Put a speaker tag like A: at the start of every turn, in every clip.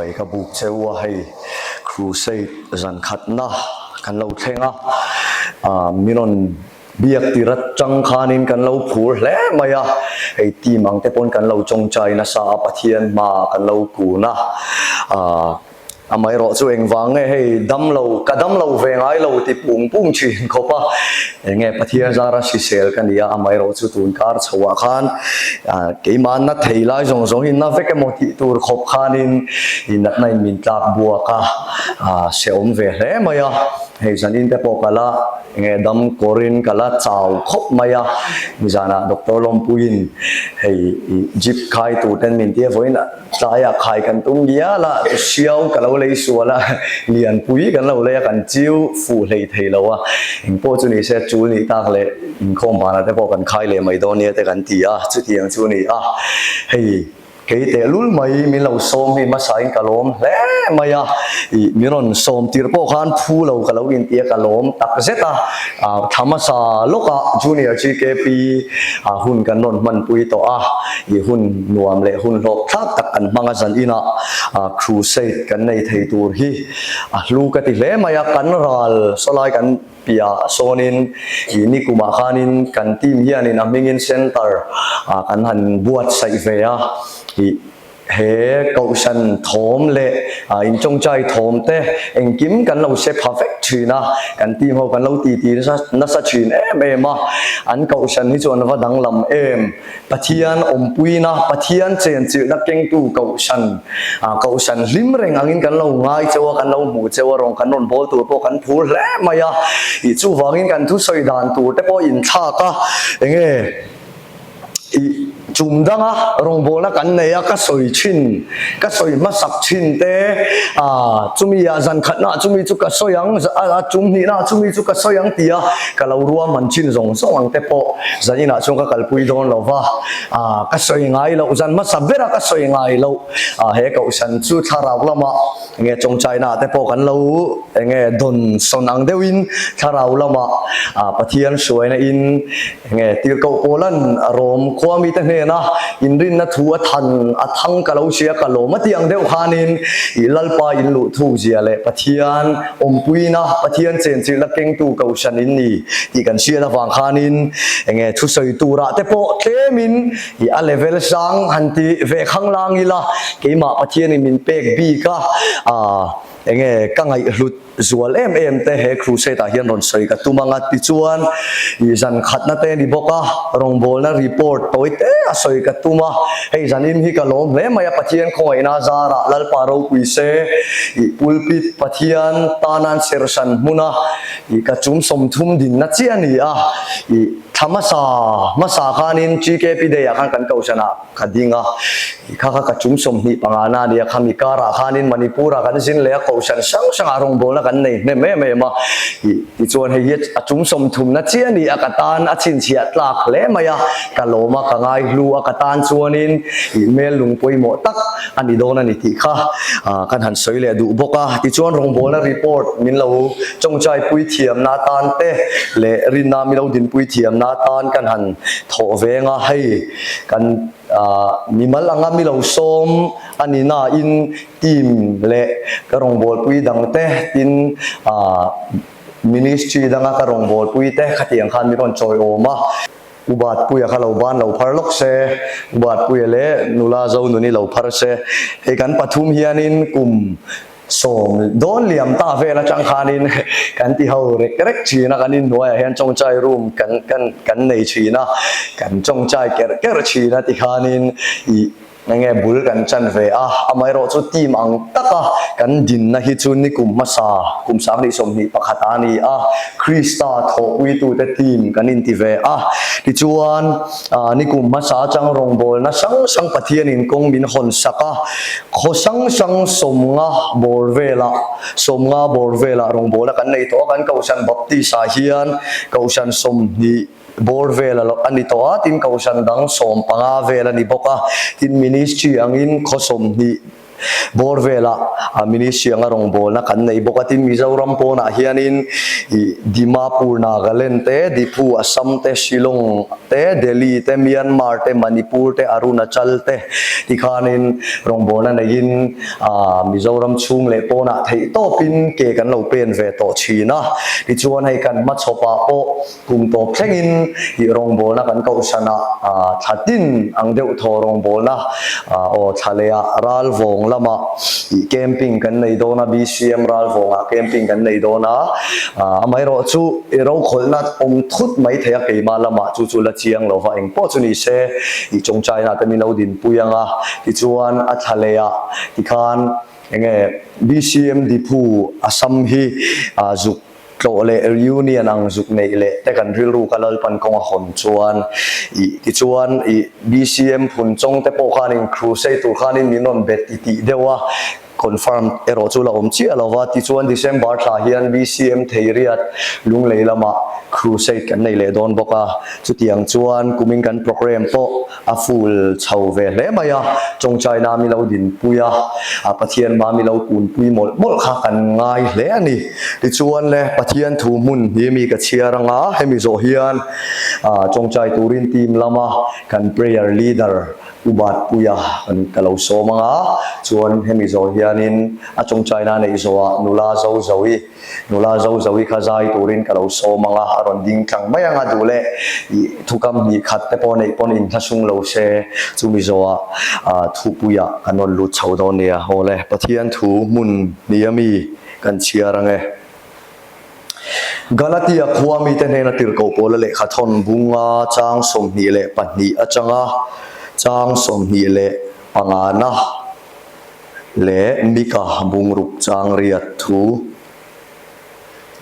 A: Chibai ka buk che u a, hei Crusade zan khatna kan lo thleng a, ah min rawn biak tir atang khanin kan lo phur hle mai a, hei team ang te pawn kan lo tawngtai nasa a, Pathian hma kan lo kun a, ah. Amaherawh chu engvang nge hei dam lo, ka dam lo ve ngai lo ti pung pung thin khawp a, enge Pathian zara hrisel ka ni a, amaherawh chu tun kar chhoah khan keimah na thei lai zawng zawng hi na vek emaw tih tur khawp khanin i natna in min tlak buak a, hrehawm ve hle mai a, hei zanin te pawh ka la enge dam kawrin ka la chau khawp mai a, nizanah Doctor Lawmpuiin hei i jeep khai tur ten min tia vawiin a. Tlaiah khai kan tum bial a, hriau ka lo lei sual a, lianpui kan lo lei a, kan chiu fuh hlei thei lo a, engpawh chu ni se chul nih tak leh inkhawm banah te pawh kan khai leh mai dawn nia te kan ti a, chutiang chu a ni a, hei kei tehlul mai min lo sawm hi hmasain ka lawm hle mai a, ih min rawn sawm tir pawh khan phu lo ka lo inti a, ka lawm tak zet a, thla hmasa lawkah Junior GKP hun kan rawn hmanpui tawh a. I hun nuam leh hun hlawk thlak tak kan hmang a zan inah crusade kan nei thei tur hi a hlu ka ti hle mai a, kan ral sawlai kan piah sawnin i nikumah khanin kan team hianin a hmingin center kan han buatsaih ve a, i he kohhran thawm leh intawngtai thawm te engkim kan lo hre pha vek thin a, kan team ho kan lo titi nasa thin em em a, an kohhran hi chu an va danglam em. Pathian awmpuina, Pathian chenchilhna kengtu Kohhran, Kohhran hlim reng angin kan lo ngai cheu a, kan lo hmu cheu a, rawn kan rawn bawl tur pawh kan phur hle mai a. Ih chuvangin kan thusawi dan tur te pawh inthlak a, enge ih chum danga rawngbawlna kan nei a, ka sawi thin, ka sawi hmasak thin te, chumi ah zan khatna chumi chu ka sawi ang, a chum hnihna chumi chu ka sawi ang tia ka lo ruahman thin zawng zawng ang te pawh. Zaninah chuan ka kalpui dawn lo va, ah ka sawi ngai loh, zan hmasa bera ka sawi ngai loh, ah he kohhran chu thlarau lamah enge tawngtaina ah te pawh kan lo enge dawn sawn ang deuhin thlarau lamah ah Pathian hruaina in enge tirhkoh pawlan Rom khua mite hnena inrinna thu a than a thang ka lo hria ka lawm a tih ang deuh khanin ih Lalpa in luh thuk zia leh Pathian awmpuina Pathian chenchilhna kengtu kohhran in ni tih kan hriat avang khanin enge thusawi turah te pawh tlemin ih a level sang han ti ve khang lang ila keimah Pathianin min pek bik a ah enge ka ngaihhlut zual em em te he crusade ah hian rawn sawi ka tum ang a tichuan ih zan khatna te ni bawk a rawngbawlna report tawi te a sawi ka tum a hei zanin hi ka lawm hle mai a Pathian khawngaihna zarah Lalpa ropui se ih pulpit Pathian tanan serhsan hmuna Ih ka chum 30 dinna chiah a ni a, ih thla hmasa hmasa khanin GKP Day ah khan kan kohhran ah ka ding a, ih kha kha ka chum 25 na a ni a, khami karah khanin Manipur ah kan zin leh a, kohhran hrang hrang ah rawngbawlna kan nei hnem em em a, ih tichuan hei hi a chum 30 na chiah a ni a, ka tan a chhinchhiah tlak hle mai a, ka lawm a, ka ngaihlu a, ka tan chuanin ih mel lung pawimawh tak a ni dawn a ni tih kha kan han sawi leh duh bawk a. Tichuan rawngbawlna report min lo tawngtai pui thiamna atan te leh rinna min lo dinpui thiamna atan kan han thawh veng a, hei kan mimal anga mi lo sawm a ni nain team leh ka rawngbawlpui dang te tin ministry danga ka rawngbawlpui te khatiang khan min rawn chawiawm a. U Batpuia kha lo ban lo phar lawk se, U Batpuia leh nula Zonuni lo phar se. Hei kan pathum hianin kum 10 dawn liam ta vel atang khanin kan ti ho rek rek thin a, kan inhnuaiah hian tawngtai room kan kan kan nei thin a, kan tawngtai kerh kerh thin a tikhanin ih Enge bul kan chan ve a, amaherawh chu team ang taka kan dinna hi chu nikum hmasa kum 2021 a ni a, Krista thawhpuitute team kan inti ve a. Tichuan, nikum hmasa atang rawngbawlna hrang hrang Pathianin kawng min hawn sak a, khaw hrang hrang 50 bawr velah 50 bawr velah rawngbawlna kan nei tawh a, kan Kohhran Baptist ah hian Kohhran 20 Bawr vel a ni tawh a, tin kohhran dang 15 vel a ni bawk a, tin ministry angin khaw 20 Bawr velah ministry anga rawngbawlna kan nei bawk a, tin Mizoram pawnah hianin ih Dimapur, Nagaland te, Diphu, Assam te, Shillong te, Delhi te, Myanmar te, Manipur te, Arunachal te tikhanin rawngbawlna neiin ah Mizoram chhung leh pawnah theih tawpin ke kan lo pen ve tawh thin a. Tichuan hei kan hmachhawpah pawh Kum tawp thlengin ih rawngbawlna kan kohhran ah thla tin ang deuh thaw rawngbawlna aw thla leh ah Ralvawng lamah ih camping kan nei dawn a, BCM Ralvawng ah camping kan nei dawn a, amaherawh chu ih rokhawlhna awm thut mai thei a keimah lamah chu chu la chiang lo va engpawh chu ni se ih chawngchaina te min lo dinpui ang a, tichuan a thla leh ah tikhan enge BCM Diphu Assam hi zuk Tlawh leh reunion ang zuk neih leh te kan rilru ka Lalpan kawng a hawn chuan ih tichuan ih BCM phun chawng te pawh khanin crusade tur khanin min rawn bet ti tih deuh a confirm erawh chu la awm chiah lo va tichuan December thla hian BCM Theiriat Lunglei lamah crusade kan nei leh dawn bawk a chutiang chuan kumin kan program pawh A full chho ve hle mai a, Chawngchaina mi lo dinpui a, a Pathian hma mi lo kunpui mawlh mawlh kha kan ngai hle a ni. Tichuan le, Pathian thu hmun hi mi ka chhiar anga hemi zawh hian Chawngchai turin team lama kan prayer leader U Batpuia kan ka lo sawm anga, chuan hemi zawh hianin a Chawngchaina neih zawhah nula zo zohi Nula zo zo i kha zai turin ka lo sawm ang a, a rawn ding tlang mai ang a duh leh ih thukam hnih khat te pawh neih pawn inhlasung lo se chumi zawhah ah thupuiah kan rawn lut chho dawn nia. Aw le, Pathian thu hmun hnih ami kan chhiar ang e. Galatia khua mite hnena tirhkoh pawla lehkha thawn bunga chang 22 atanga chang 25 na leh Mika bungruk chang riat thu.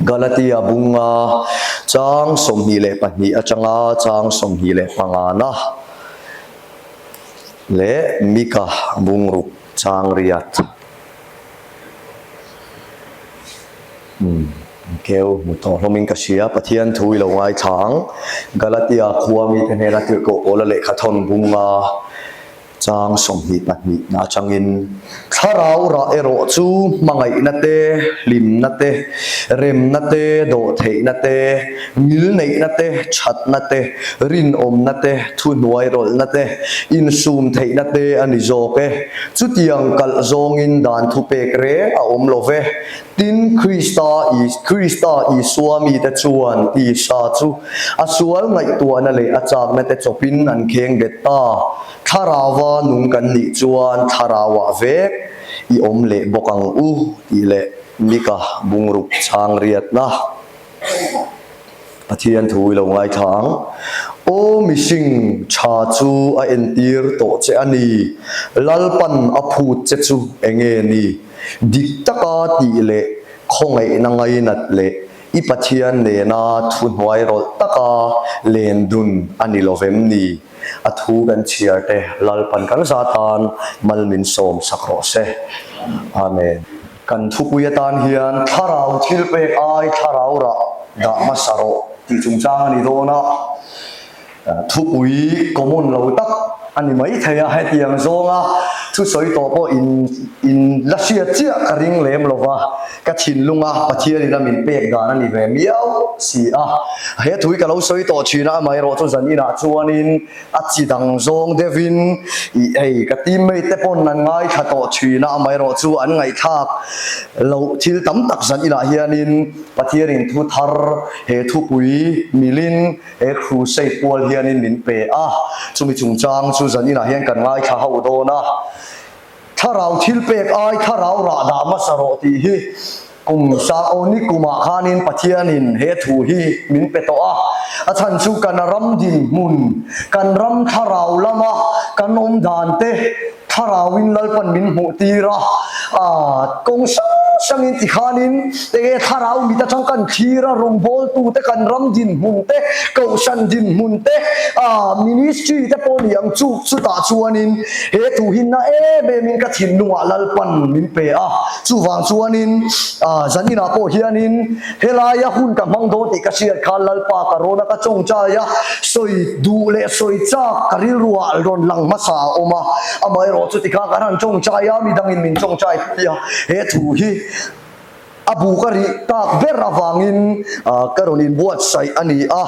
A: Galatia bunga chang 22 atanga chang 25 na leh Mika bungruk chang riat. Umm keu hmu tawh hlawmin ka hria, Pathian thu i lo ngaithla ang. Galatia khua mite hnena tirhkoh pawla lehkha thawn bunga Chang 22 na atangin, Thlarau rah erawh chu hmangaihna te, hlimna te, remna te, dawhtheihna te, ngilneihna te, thatna te, rinawmna te, thuhnuairawlhna te, insumtheihna te a ni zawk e. Chutiang kalh zawngin dan thupek reng a awm lo ve. Tin, Krista Krista Isua mite chuan tisa chu a sual ngaihtuahna leh a chakna te chawpin an kheng bet ta. Thlarauva nung kan nih chuan thlarauah vek i awm leh bawk ang u tih leh Mika bungruk chhang riatna. Pathian thu i lo ngaithla ang. Aw mihring tha chu a entir tawh che a ni. Lalpan a phut che chu enge ni? Dik taka tih leh khawngaihna ngainat leh i Pathian nena thuhnuai rawlh taka len dun a ni lovem ni? A thu kan chhiar te Lalpan kan za tan mal min sawm sak rawh se. Amen. Kan thupui atan hian thlarau thil pek ai thlarau rah dah hmasa rawh tih chungchang a ni dawn a, thupui common lo tak a ni mai thei a, hetiang zawnga thusawi tawh pawh in in la hriat chiah ka ring lem lo va, ka thinlunga Pathianin a min pek dan a ni ve miau si a, he thu hi ka lo sawi tawh thin a, amaherawhchu zan inah chuanin A chi dang zawng deuhin ih hei ka teammate te pawn an ngaithla tawh thin a, amaherawh chu an ngaihthlak loh thil tam tak zan inah hianin Pathianin thu thar he thupui milin he crusade pual hianin min pe a, chumi chungchang chu zan inah hian kan ngaithla ho dawn a. Thlarau thil pek ai thlarau rah dah hmasa rawh tih hi kum sa aw ni kumah khanin Pathianin he thu hi min pe tawh a, a chhan chu kan ram dinhmun, kan ram thlarau lama kan awm dan te thlarauin Lalpan min hmuh tir a, kawng hrang. hrangin tikhanin enge thlarau mit atang kan thlir a, rawngbawltute kan ram dinhmun te, kohhran dinhmun te, ministry te pawh ni ang chu chutah chuanin he thu hi na em emin ka thinlungah Lalpan min pe a. Chuvang chuanin zaninah pawh hianin Helaia hun ka hmang dawn tih ka hriat khan Lalpa ka rawn a, ka tawngtai a, sawi duh leh sawi chak ka rilruah rawn lang hmasa a awm a, amaherawh chuti kha kan han tawngtai a, midangin min tawngtai pui a, he thu hi a bu ka rih tak ber avangin ka rawn inbuatsaih a ni a.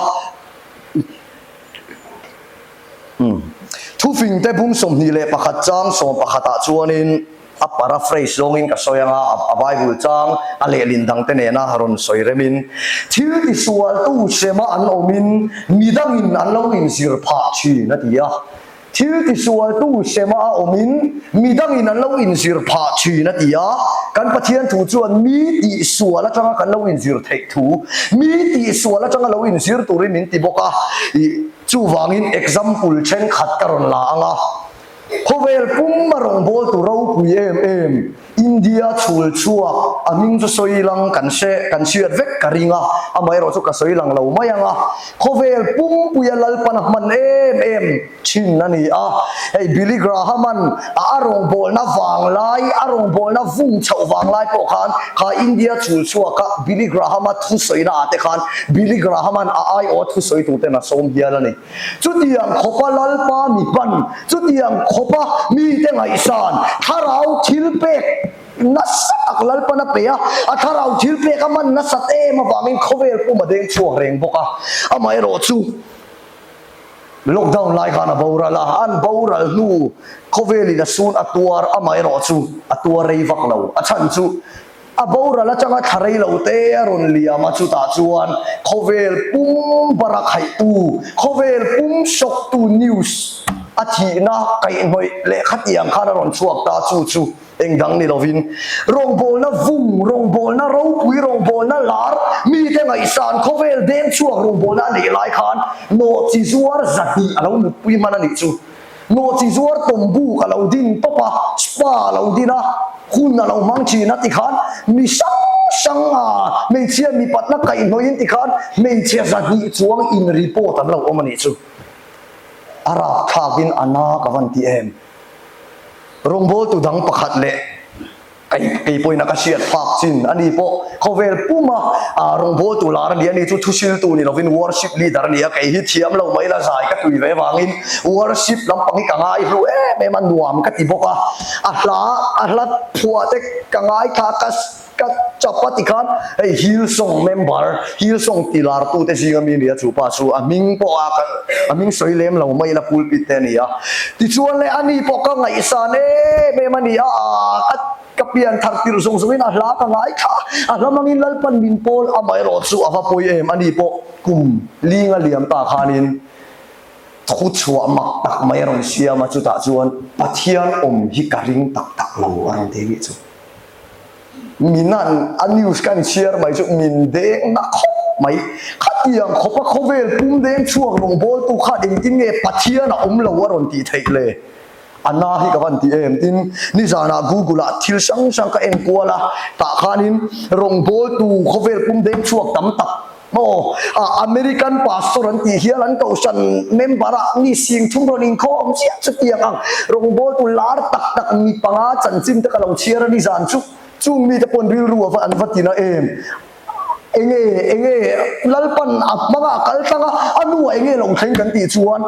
A: Thufingte bung 21 chang 11 ah chuanin a paraphrase zawngin ka sawi anga a Bible chang a lehlin dangte nena rawn sawi remin, Thil tisualtu hrema an awmin midangin an lo inzir phah thin a ti a. Thil tisualtu hrema a awmin midangin an lo inzir phah thin a ti a. Kan Pathian thu chuan mi tihsual atanga kan lo inzir theih thu, mi tihsual atanga lo inzir turin min ti bawk a. Chuvangin example thenkhat ka rawn la ang a, khawvel pum a rawngbawltu ropui em em India chhul chhuak a hming chu sawi lang kan hre kan hriat vek ka ring a, amaherawh chu ka sawi lang lo mai ang a, khawvel pumpuia Lalpan a hman em em thin a ni a, hei Billy Graham-a'n a a rawngbawlna vanglai a rawngbawlna vung chhoh vanglai pawh khan kha India chhul chhuaka Billy Graham-a thusawina ah te khan Billy Graham-a'n a aiawha thusawi tur ten a sawm hial a ni. Chutiang khawpa Lalpa mi hman, chutiang khawpa mite ngaihsan, thlarau thil pek nasa tak Lalpan a pe a, a thlarau thil pek a man nasat em avangin khawvel pum a deng chhuak reng bawk a. Amaherawhchu, Lockdown lai khan a boral a, an boral hnu khawvelin a sun a tuar, amaherawhchu a tuar rei vak lo. A chhan chu a boral atanga thla rei lo te a rawn liam a, chutah chuan khawvel pum bara khaihtu, khawvel pum sawktu news a thihna kaihhnawih leh khatiang khan a rawn chhuak ta, chu chu Eng dang ni lovin, rawngbawlna vung, rawngbawlna ropui, rawngbawlna lar, mite ngaihsan khawvel deng chhuak rawngbawlna a neih lai khan nawhchi zuar 200 a lo mutpui hman a nih chu. Nawhchi zuar tawmbuk a lo din tawp a, spa a lo din a, hun a lo hmang thin a tikhan mi hrang hrang a hmeichhia mipatna kaihhnawih in tikhan hmeichhe 200 chuang in report an lo awm a nih chu. A rapthlakin a na ka van ti em. Rawngbawltu dang pakhat leh kei kei pawhin a ka hriat phak chin a ni pawh khawvel puma rawngbawltu lar a ni a ni chu thusiltu ni lovin worship leader a ni a kei hi thiam lo mai la zai ka tui ve vangin worship lampang hi ka ngai hlu em em a nuam ka ti bawk a a hla a hla phuah te ka ngaithla ka Ka chap a tikhan hei Hillsong member, Hillsong ti lar tute zinga mi a ni a chu pa chu a hming pawh a ka a hming sawi lem lo mai ila pulpit te a ni a. Tichuan le ani pawh ka ngaihsan em em a ni a, ka ka pian thar tirh zawng zawngin a hla ka ngaithla a, a hla hmangin Lalpan min pawl amaherawh chu a va pawi em ani pawh kum linga liam ta khanin thu chhuah mak tak mai a rawn siam a, chutah chuan Pathian awm hi ka ring tak tak lo a rawn ti anih chu. Min an a news kan chhiar mai chu min deng na khawp mai. Khatiang khawpa khawvel pum deng chhuak rawngbawltu khan engtin nge Pathian a awm lo a rawn tih theih le? A na hi ka van ti em? Tin, nizanah Google ah thil hrang hrang ka en kual a, tah khanin rawngbawltu khawvel pum deng chhuak tam tak Maw? Ah, American pastor an tih hian an kohhran member ah mi 3000 rawn inkhawm chiah chutiang ang rawngbawltu lar tak tak mi panga chanchin te ka lo chhiar a ni zan chu. Chung mite pawn rilru a va an va ti na em? Enge, enge Lalpan a hmanga a kal tlang a, a nu ah enge lo thleng kan tih chuan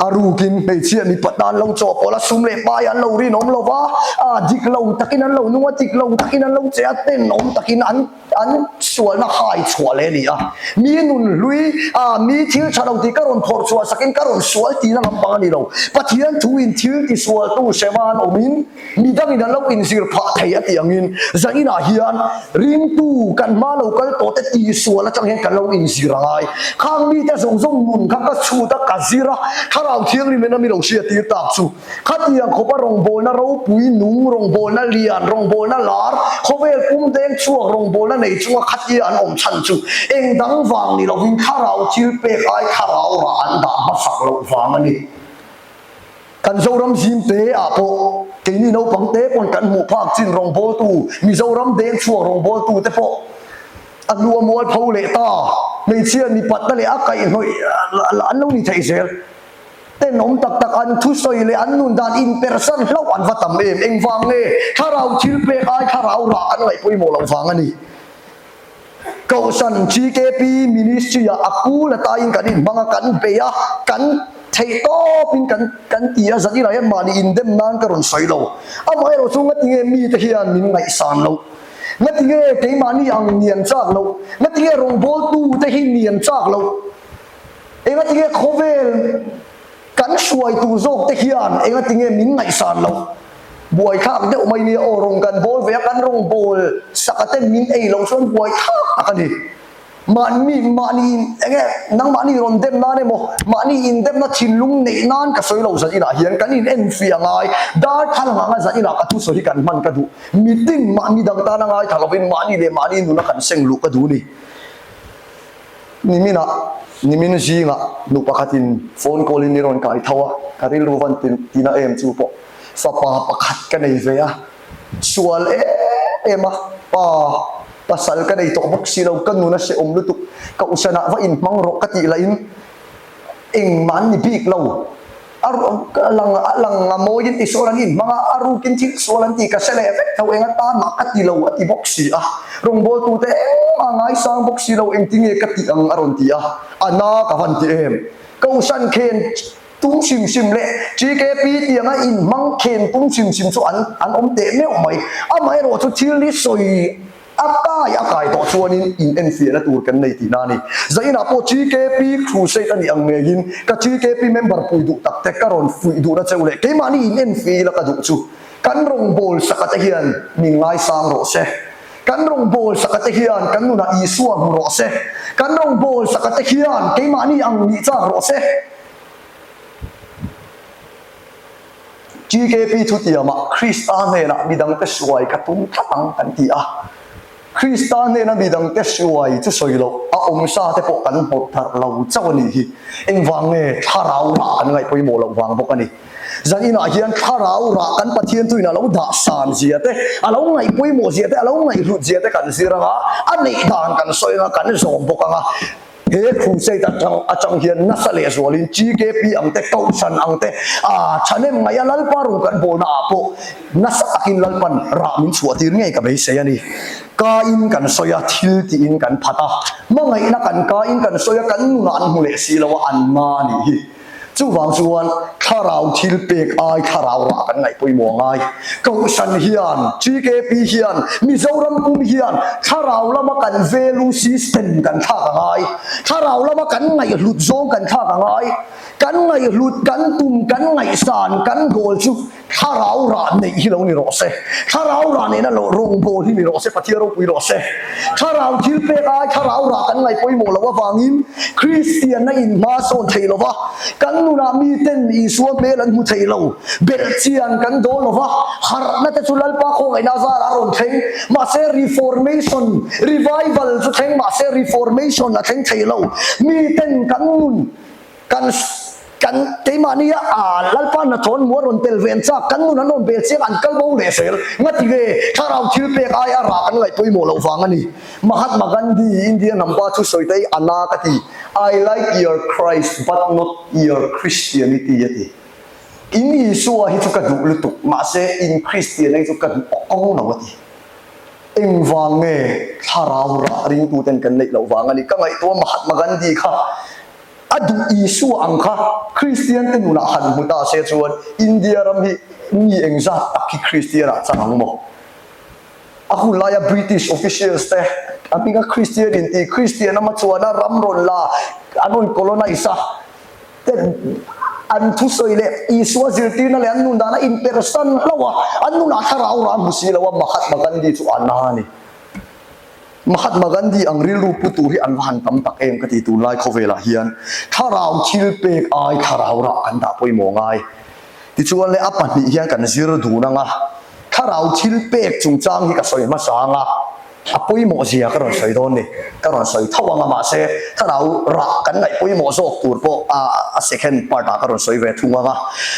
A: A rukin hmeichhia mipat an lo chawhpawlh a, sum leh pai an lo rinawm lo va, a dik lo takin an lo nung a, dik lo takin an lo che a, tenawm takin an an sualna hai chhuah leh a ni a. Mi nun hlui, a mi thil tha lo tih ka rawn phawrh chhuah sakin ka rawn sual tihna lampang a ni lo. Pathian thuin thil tisualtu hrema an awmin, Mi dangin an lo inzir phah thei a tih angin zainah hian ringtu kan hma lo kal tawh te tihsual atang hian kan lo inzir a ngai. Khang mite zawng zawng nun kha ka chhut a, ka zir a, Thlarau Thianghlim in a mi lo hriattir tak chu. Khatiang khawpa rawngbawlna ropui nung, rawngbawlna lian, rawngbawlna lar, khawvel pum deng chhuak rawngbawlna nei chunga khatia an awm chhan chu eng dang vang ni lovin Thlarau thil pek ai Thlarau rah an dah hmasak loh vang a ni. Kan Zoram zim te ah pawh. Keini naupang te pawn kan hmuh phak chin rawngbawltu, Mizoram deng chhuak rawngbawltu te pawh a hnu a mualpho leh ta. Hmeichhia mipatna leh a kaihhnawih an lo ni thei zel. Tenawm tak tak an thusawi leh an nun dan inpersan hlauh an va tam em. Engvang nge thlarau thil pek ai thlarau rah kan ngaih pawimawh loh vang a ni. Kohhran GKP Ministry ah a kul ataiin kan inhmang a, kan bei a, kan theih tawpin kan kan ti a, zan inah hian mahni indem nan ka rawn sawi lo. Amaherawh chu ngatinge mite hian min ngaihsan loh? Ngatinge keimahni ang nian chak loh? Ngatinge rawngbawltute hi nian chak loh? Engatinge khawvel Kan hruaitu zawk te hian engatinge min ngaihsan loh? Buaithlak deuh mai nia aw, rawng kan bawl ve a, kan rawng bawl sak a ten min ei loh chuan buaithlak tak a ni. Mahni mahni in enge nangmahni rawn dem nan emaw, mahni indemna thinlung neih nan ka sawi lo zan inah hian kan in enfiah ngai, darthlalang anga zan inah ka thusawi hi kan hman ka duh. Mitin mahni dang tana ngaithla lovin mahni leh mahni nuna kan seng luh ka duh ni. Niminah, nimin zingah nu pakhatin phone call in i rawn kai tho a, ka rilru van tina em chu pawh fapa pakhat ka nei ve a, sual em em a, pa pasal ka nei tawh bawk si lo, ka nun a hrehawm lutuk, ka usanah va inhmang rawh ka tih lahin engmah an ni bik lo. A lang a lang a mawiin tisual an inhmang a, a rukin thil sual an tih ka hre leh vek tho, eng atan mah ka ti lo a ti bawk si a. Rawngbawltute engmah ngaisang bawk si lo, engtinge ka tih ang a rawn ti a, a na ka van ti em. Kohhran khen tum hrim hrim leh TKP tianga inhmang khen tum hrim hrim chu an an awm teh meuh mai. Amaherawhchu thil hi sawi A kai a kai tawh chuanin in enfiahna tur kan nei tihna a ni. Zainah pawh TKP Crusade a nih ang ngeiin ka TKP member pui duh tak te ka rawn fuih duhna cheu leh keimahni in enfiah ila ka duh chu kan rawngbâwl saka te hian min ngaisang rawh se. Kan rawngbâwl saka te hian kan nunah Isua hmu rawh se. Kan rawngbâwl saka te hian keimahni ang nih chak rawh se. TKP thutiamah Krista hnenah midangte hruai ka tum tlat ang kan ti a. Krista hnena midangte hruai chu sawi loh, a awmsa te pawh kan hnawt darh lo chauh a nih hi. Engvang nge thlarau rah kan ngaih pawimawh loh vang bawk a ni. Zan inah hian thlarau rah kan Pathian thuin a lo dah san zia te, a lo ngaih pawimawh zia te, a lo ngaihhlut zia te kan zir ang a, a neih dan kan sawi ang a, kan zawm bawk ang a. He crusade atang atang hian nasa leh zualin TKP ang te, Kohhran ang te, aa thahnem ngaih a Lalpa rawng kan bawlna ah pawh nasa takin Lalpan rah min chhuah tir ngei ka beisei a ni. Ka in kan sawi a, thil tiin kan phat a, hmangaihna kan ka in kan sawi a, kan nunah an hmu leh si lo a, an na a nih hi. Chuvang chuan thlarau thil pek ai thlarau rah kan ngaih pawimawh ngai. Kohhran hian, TKP hian, Mizoram pum hian thlarau lama kan value system kan thlak a ngai. Thlarau lama kan ngaihhlut zawng kan thlak a ngai. Kan ngaihhlut, kan tum, kan ngaihsan, kan goal chu Thlarau rah neih hi lo ni rawh se. Thlarau rah nehna lo rawngbâwl hi ni rawh se, Pathian ropui rawh se. Thlarau thil pek ai thlarau rah kan ngaih pawimawh loh avangin Kristianna inhma sawn thei lo va, kan nunah miten Isua hmel an hmu thei lo, belhchian kan dawn lo va, harhna te chu Lalpa khawngaihna zarah a rawn thleng. Mahse Reformation, Revival chu thleng mahse Reformation a thleng thei lo. Miten kan nun Kan kan keimahni a aa Lalpa hnathawh an hmu a rawn tel ve an chak, kan nun an rawn bel chiang an kal bo leh zel. Ngati nge thlarau thil pek ai a rah kan ngaih pawimawh loh vang a ni. Mahatma Gandhi, India hnam pa chu sawi te hi a na ka ti, I like your Christ but not your Christianity a ti. In Isua hi chu ka duh lutuk, mahse in Christian hi chu ka duh awkawng lo a ti. Engvang nge thlarau rah ringtuten kan neih loh vang a ni. Ka ngaihtuah Mahatma Gandhi kha A duh Isua ang kha Kristian te nunah han hmu ta se chuan India ram hi mi engzat tak hi Kristian ah chang ang maw? A hun laia British officials te a hminga Kristian in ti Kristian ama chuana ram rawn la an rawn colonize a te an thusawi leh Isua zirtirna leh an nun dana inpersan hlauh a an nunah thlarau ram hmu si lo a Mahatma Gandhi chu a na a ni. Mahatma Gandhi ang rilru pu tur hi an va han tam tak em ka ti tunlai khawvelah hian thlarau thil pek ai thlarau rah kan dah pawimawh ngai. Tichuan le a pahnih hian kan zir dun anga thlarau thil pek chungchang hi ka sawi hmasa anga. A pawimawh zia ka rawn sawi dawn ni. Ka rawn sawi tho ang a, mahse thlarau rah kan ngaih pawimawh zawk tur pawh a a second part ah ka rawn sawi ve thung ang a.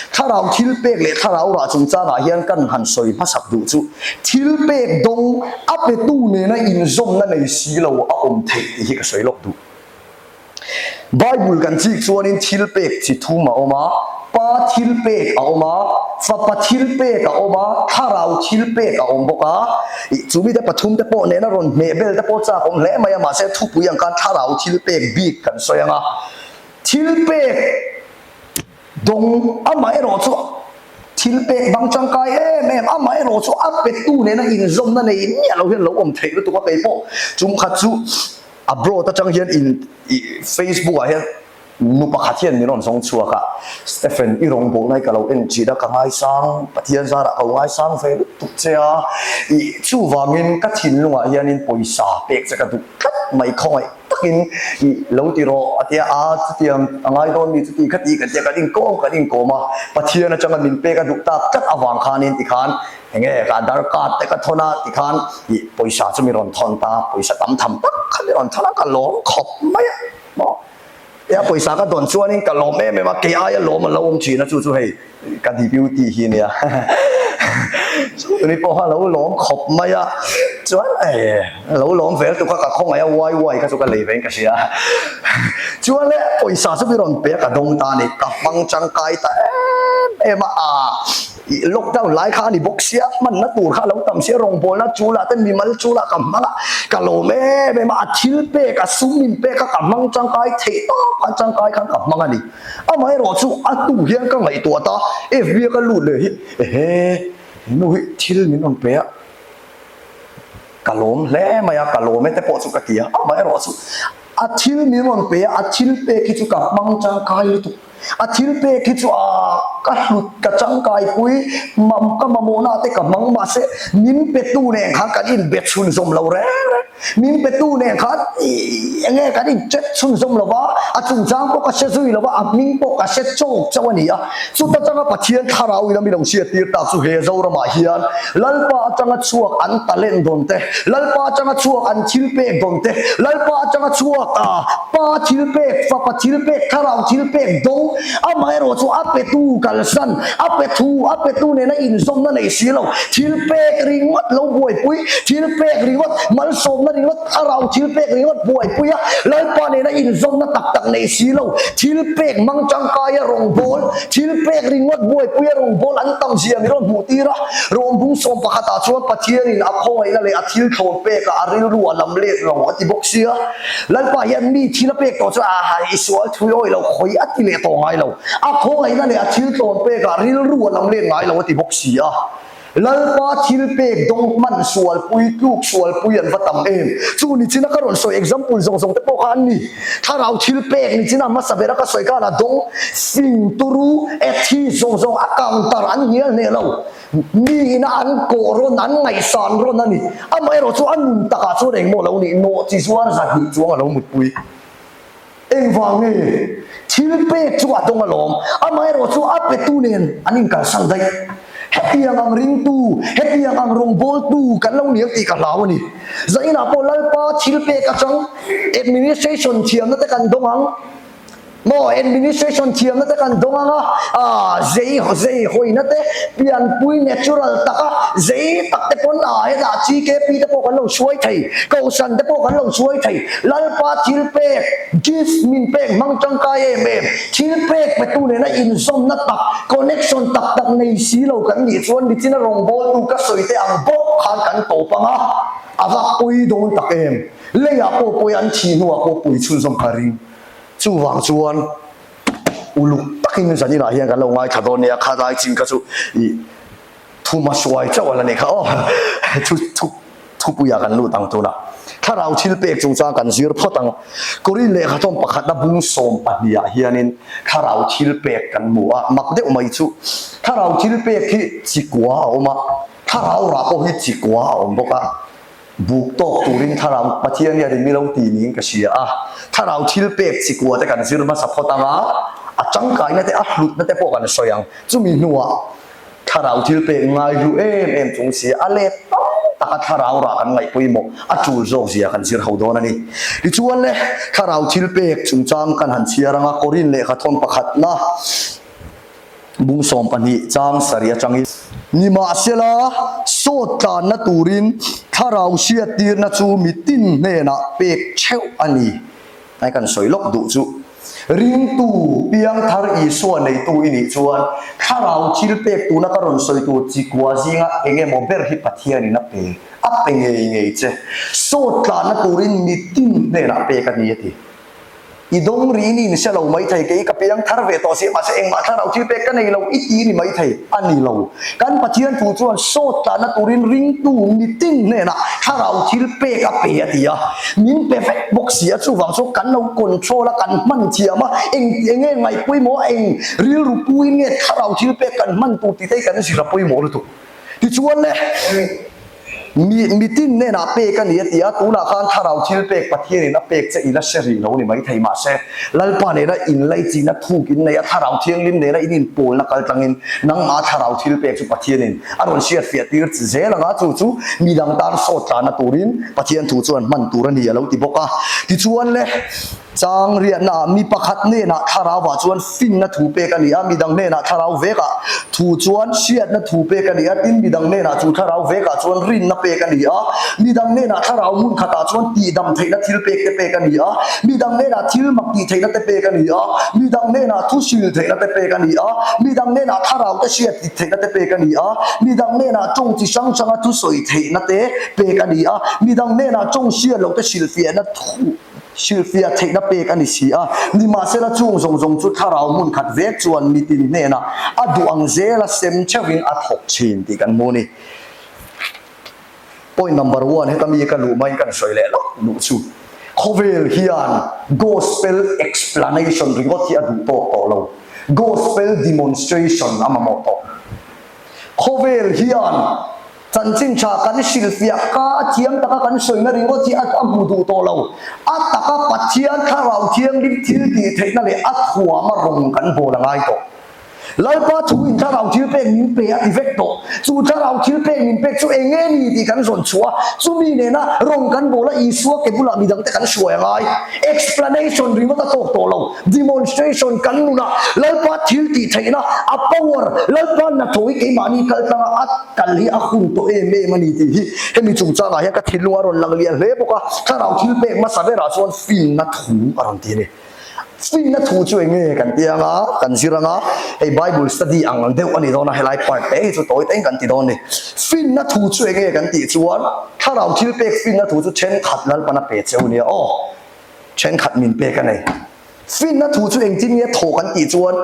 A: Thlarau thil pek leh thlarau rah chungchangah hian kan han sawi hmasak duh chu thil pek dawng a petu nena inzawmna nei si lo a awm theih tih hi ka sawi lawk duh. Bible kan chik chuanin thil pek chi thum a awm a, Pa thil pek a awm a, Fapa thil pek a awm a, Thlarau thil pek a awm bawk a. Ih, chu mite pathum te pawh nena rawn hmeh bel te pawh chak awm hle mai a, mahse thupui ang khan Thlarau thil pek bik kan sawi ang a. Thil pek Dawng amaherawh chu thil pek bang tangkai em em, amaherawh chu a petu nena inzawmna nei miah lo hian lo awm theih lutuk a, kei pawh chungkhat chu abroad atang hian in Facebook ah hian nu pakhat hian min rawn zawng chhuak a, Stephen i rawngbawlna hi ka lo en thin a, ka ngaisang, Pathian zarah ka lo ngaisang ve lutuk che a, ih chuvangin ka thinlungah hianin pawisa pek che ka duh tlat mai khawngaih. takin i lo ti rawh a tia a, chutiang a ngai dawn mi chuti kha ti kan tia kan inkawm kan inkawm a, Pathian atanga min pek a duh tak tlat avang khanin tikhan enge ka Aadhaar card te ka thawn a tikhan i pawisa chu mi rawn thawn ta, pawisa tam tham tak kha mi rawn thawn a ka lawm khawp mai a maw. Tia pawisa ka dawn chuanin ka lawm em em a, kei aia lawm a lo awm thin a chu chu hei ka deputy hi nia chumi pawh kha a lo lawm khawp mai a, chuan e a lo lawm vel tuk a ka khawngaih a uai uai kha chu ka lei vein ka hria chuan le pawisa chu mi rawn pe a ka dawng ta a ni, ka hmang tangkai ta em em a aa. Ih lockdown lai kha a ni bawk sia, hmanna tur kha a lo tam sia, rawngbawlna chul ah te mimal chul ah ka hmang a, ka lawm em em a, a thil pek a sum min pek kha ka hmang tangkai theih tawp khan tangkai khan ka hmang a ni. Amaherawh chu a hnu hian ka ngaihtuah ta, FB a ka lut leh hi ehe he nu hi thil min rawn pe a, ka lawm hle mai a, ka lawm e te pawh chu ka ti a, amaherawh chu a thil min rawn pe a, a thil pek hi chu ka hmang tangkai lutuk. A thil pek hi chu a ka hlut ka tangkai pui mam ka mamawhna te ka hmang mahse min petu nen khan kan inbe chhunzawm lo reng reng min petu nen khan eng nge kan incheck chhunzawm lo va a chungchang pawh ka hre zui lo va a hming pawh ka hre chawk chauh a ni a chuta tanga Pathian thlarau in a mi lo hriat tir tak chu he Zoramah hian Lalpa atanga chhuak an talent dawn te Lalpa atanga chhuak an thil pek dawn te Lalpa atanga chhuak a Pa thil pek, Fapa thil pek, Thlarau thil pek dawng, amaherawh chu a petu kalsan, a pethu, a petu nena inzawmna nei si lo, thil pek ringawt lo buaipui, thil pek ringawt, malsawmna ringawt, Thlarau thil pek ringawt buaipui a, Lalpa nena inzawmna tak tak nei si lo, thil pek hmang tangkaia rawngbâwl, thil pek ringawt buaipuia rawngbâwl an tam zia mi rawn hmuh tir a, Rawngbung sawm pakhatah chuan Pathianin a khawngaihna leh a thil thlawn pekah a rilru a lam let lo a ti bawk sia. Lalpa hian mi thil a pek tawh chuan aha i sual thui awi lo khawi a ti leh tawh ngai lo. A khawngaihna leh a thil tlawn pekah rilru a lam let ngai lo a ti bawk si a. Lalpa thil pek dawng hman sualpui, tluk sualpui an va tam em. Chu ni china ka rawn sawi example zawng zawng te pawh kha an ni. Thlarau thil pek ni china hmasa bera ka sawi khan a dawng fing turu atheist zawng zawng a counter an hnial hneh lo. Mi ina an kawh rawn, an ngaihsan rawn a ni. Amaherawh chu a nun takah chuan engmaw lo nih nawh chi zuar 200 chuang a lo mutpui. Engvang nge? Thil pek chu a dawng alawm. Amaherawh chu a petu nen an inkalsan daih. Hetiang ang ringtu, hetiang ang rawngbawltu kan lo niang tih ka hlau a ni. Zainah pawh Lalpa thil pek atang administration thiamna te kan dawng ang. Maw administration thiamna te kan dawng ang a, ah zei zei hawina te pianpui natural taka zei tak te pawn ah hetah GKP te pawh kan lo hruai thei, Kohhran te pawh kan lo hruai thei, Lalpa thil pek, gift min pek hmang tangkai em em, thil pek petu nena inzawmna tak, connection tak tak nei si lo kan nih chuan nichina rawngbawltu ka sawi te ang bawk khan kan tawp ang a, a va pui dawn tak em. Leiah pawh pawi an thih hnuah pawh pui chhunzawm ka ring. Chuvang chuan uluk takin zaninah hian kan lo ngaithla dawn nia, kha lai chin kha chu ih thuma suai chauh a la ni kha aw, thu thu thupuiah kan lut ang tunah. Thlarau thil pek chungchang kan zir phawt ang. Korin lehkhathawm pakhatna bung 12 ah hianin thlarau thil pek kan hmu a, mak deuh mai chu thlarau thil pek hi chi kua a awm a, thlarau rah pawh hi chi kua a awm bawk a. Buk tawk turin Thlarau Pathian hian in mi lo ti niin ka hria a, Thlarau thil pek chi kua te kan zir hmasa phawt ang a, a tangkaina te a hlutna te pawh kan sawi ang. Chumi hnuah Thlarau thil pek ngaihlu em em chung si a let tam taka thlarau rah kan ngaih pawimawh a tul zawk zia kan zir ho dawn a ni. Tichuan le, thlarau thil pek chungchang kan han chhiar anga Korin lehkha thawn pakhatna bung 12 chang sarih atangin. Nimahsela, sawt tlanna turin thlarau hriattirna chu mitin hnenah pek theuh a ni. Hei kan sawi lawk duh chu, ringtu piangthar Isua neitu i nih chuan thlarau thil pek tuna ka rawn sawi tur chi kua zinga eng emaw ber hi Pathianin a pe, a pe ngei ngei che. Sawt tlanna turin mitin hnenah pek a ni a ti. I dawng ri ni in hre lo maithei, kei ka piangthar ve tawh si, mahse engmah thlarau thil pek ka nei lo i ti ni maithei, a ni lo. Kan Pathian thu chuan sawt tlanna turin ringtu mitin hnenah thlarau thil pek a pe a ti a. Min pe vek bawk si a, chuvang chu kan lo control a, kan hman thiam a, eng eng nge ngaih pawimawh a, eng rilru puin nge thlarau thil pek kan hman tur tih te hi kan zir a pawimawh lutuk. Tichuan le, mi mitin hnenah pek a ni a ti a, tunah khan thlarau thil pek Pathianin a pek che i la hre rih lo ni maithei mahse Lalpa nena inlaichihna thuk in nei a, thlarau thianghlim nena in inpawlna kal tlangin nangmah thlarau thil pek chu Pathianin a rawn hriatfiah tir chi zel ang a, chu chu midang tan sawt tlanna turin Pathian thu chuan hman tur a ni a lo ti bawk a. Tichuan le, chang riahnaah mi pakhat hnenah thlarauah chuan finna thu pek a ni a, midang hnenah thlarau vekah thu chuan hriatna thu pek a ni a, tin midang hnenah chu thlarau vekah chuan rinna pek a ni a, midang hnenah thlarau hmun khatah chuan tihdam theihna thil pek te pek a ni a, midang hnenah thil mak tih theihna te pek a ni a, midang hnenah thu hril theihna te pek a ni a, midang hnenah thlarau te hriat theihna te pek a ni a, midang hnenah tawng chi hrang hranga thusawi theihna te pek a ni a, midang hnenah tawng hriat loh te hrilhfiahna thu hrilhfiah theihna pek a ni si a. Nimahsela chung zawng zawng chu thlarau hmun khat vek chuan mitin hnenah a duh ang zela sem theuhin a thawk thin tih kan hmu a ni. Point number one, heta mi ka luh maiin kan sawi leh lawk duh chu khawvel hian gospel explanation ringawt hi a duh tawk tawh lo, gospel demonstration a mamawh tawh. Khawvel hian chanchin tha kan hrilhfiah ka a thiam taka kan sawina ringawt hi a hmu duh tawh lo, a taka Pathian thlarau thianghlim thil tih theihna leh a thuama rawng kan bawl a ngai tawh. Lalpa thu in thlarau thil pek min pe a ti vek tawh. Chu thlarau thil pek min pek chu eng nge ni tih kan zawn chhuah a, chumi nena rawng kan bawl a, Isua ke bulah midangte kan hruai a ngai. Explanation ringawt a tawk tawh lo, demonstration kan nunah Lalpa thil tih theihna, a power, Lalpa hnathawh hi keimahni kal tlanga a kal hi a hun tawh em em a ni tih hi hemi chungchangah hian ka thinlung a rawn lang lian hle bawk a, thlarau thil pek hmasa berah chuan finna thu a rawn ti a ni. Finna thu chu eng nge kan ti anga, kan zir anga, hei Bible study ang ang deuh a ni dawn a, helai part te hi chu tawi teng kan ti dawn a ni. Finna thu chu eng nge kan tih chuan thlarau thil pek finna thu chu thenkhat Lalpan a pe cheu nia aw, thenkhat min pek a nei. Finna thu chu engtin nge thaw kan tih chuan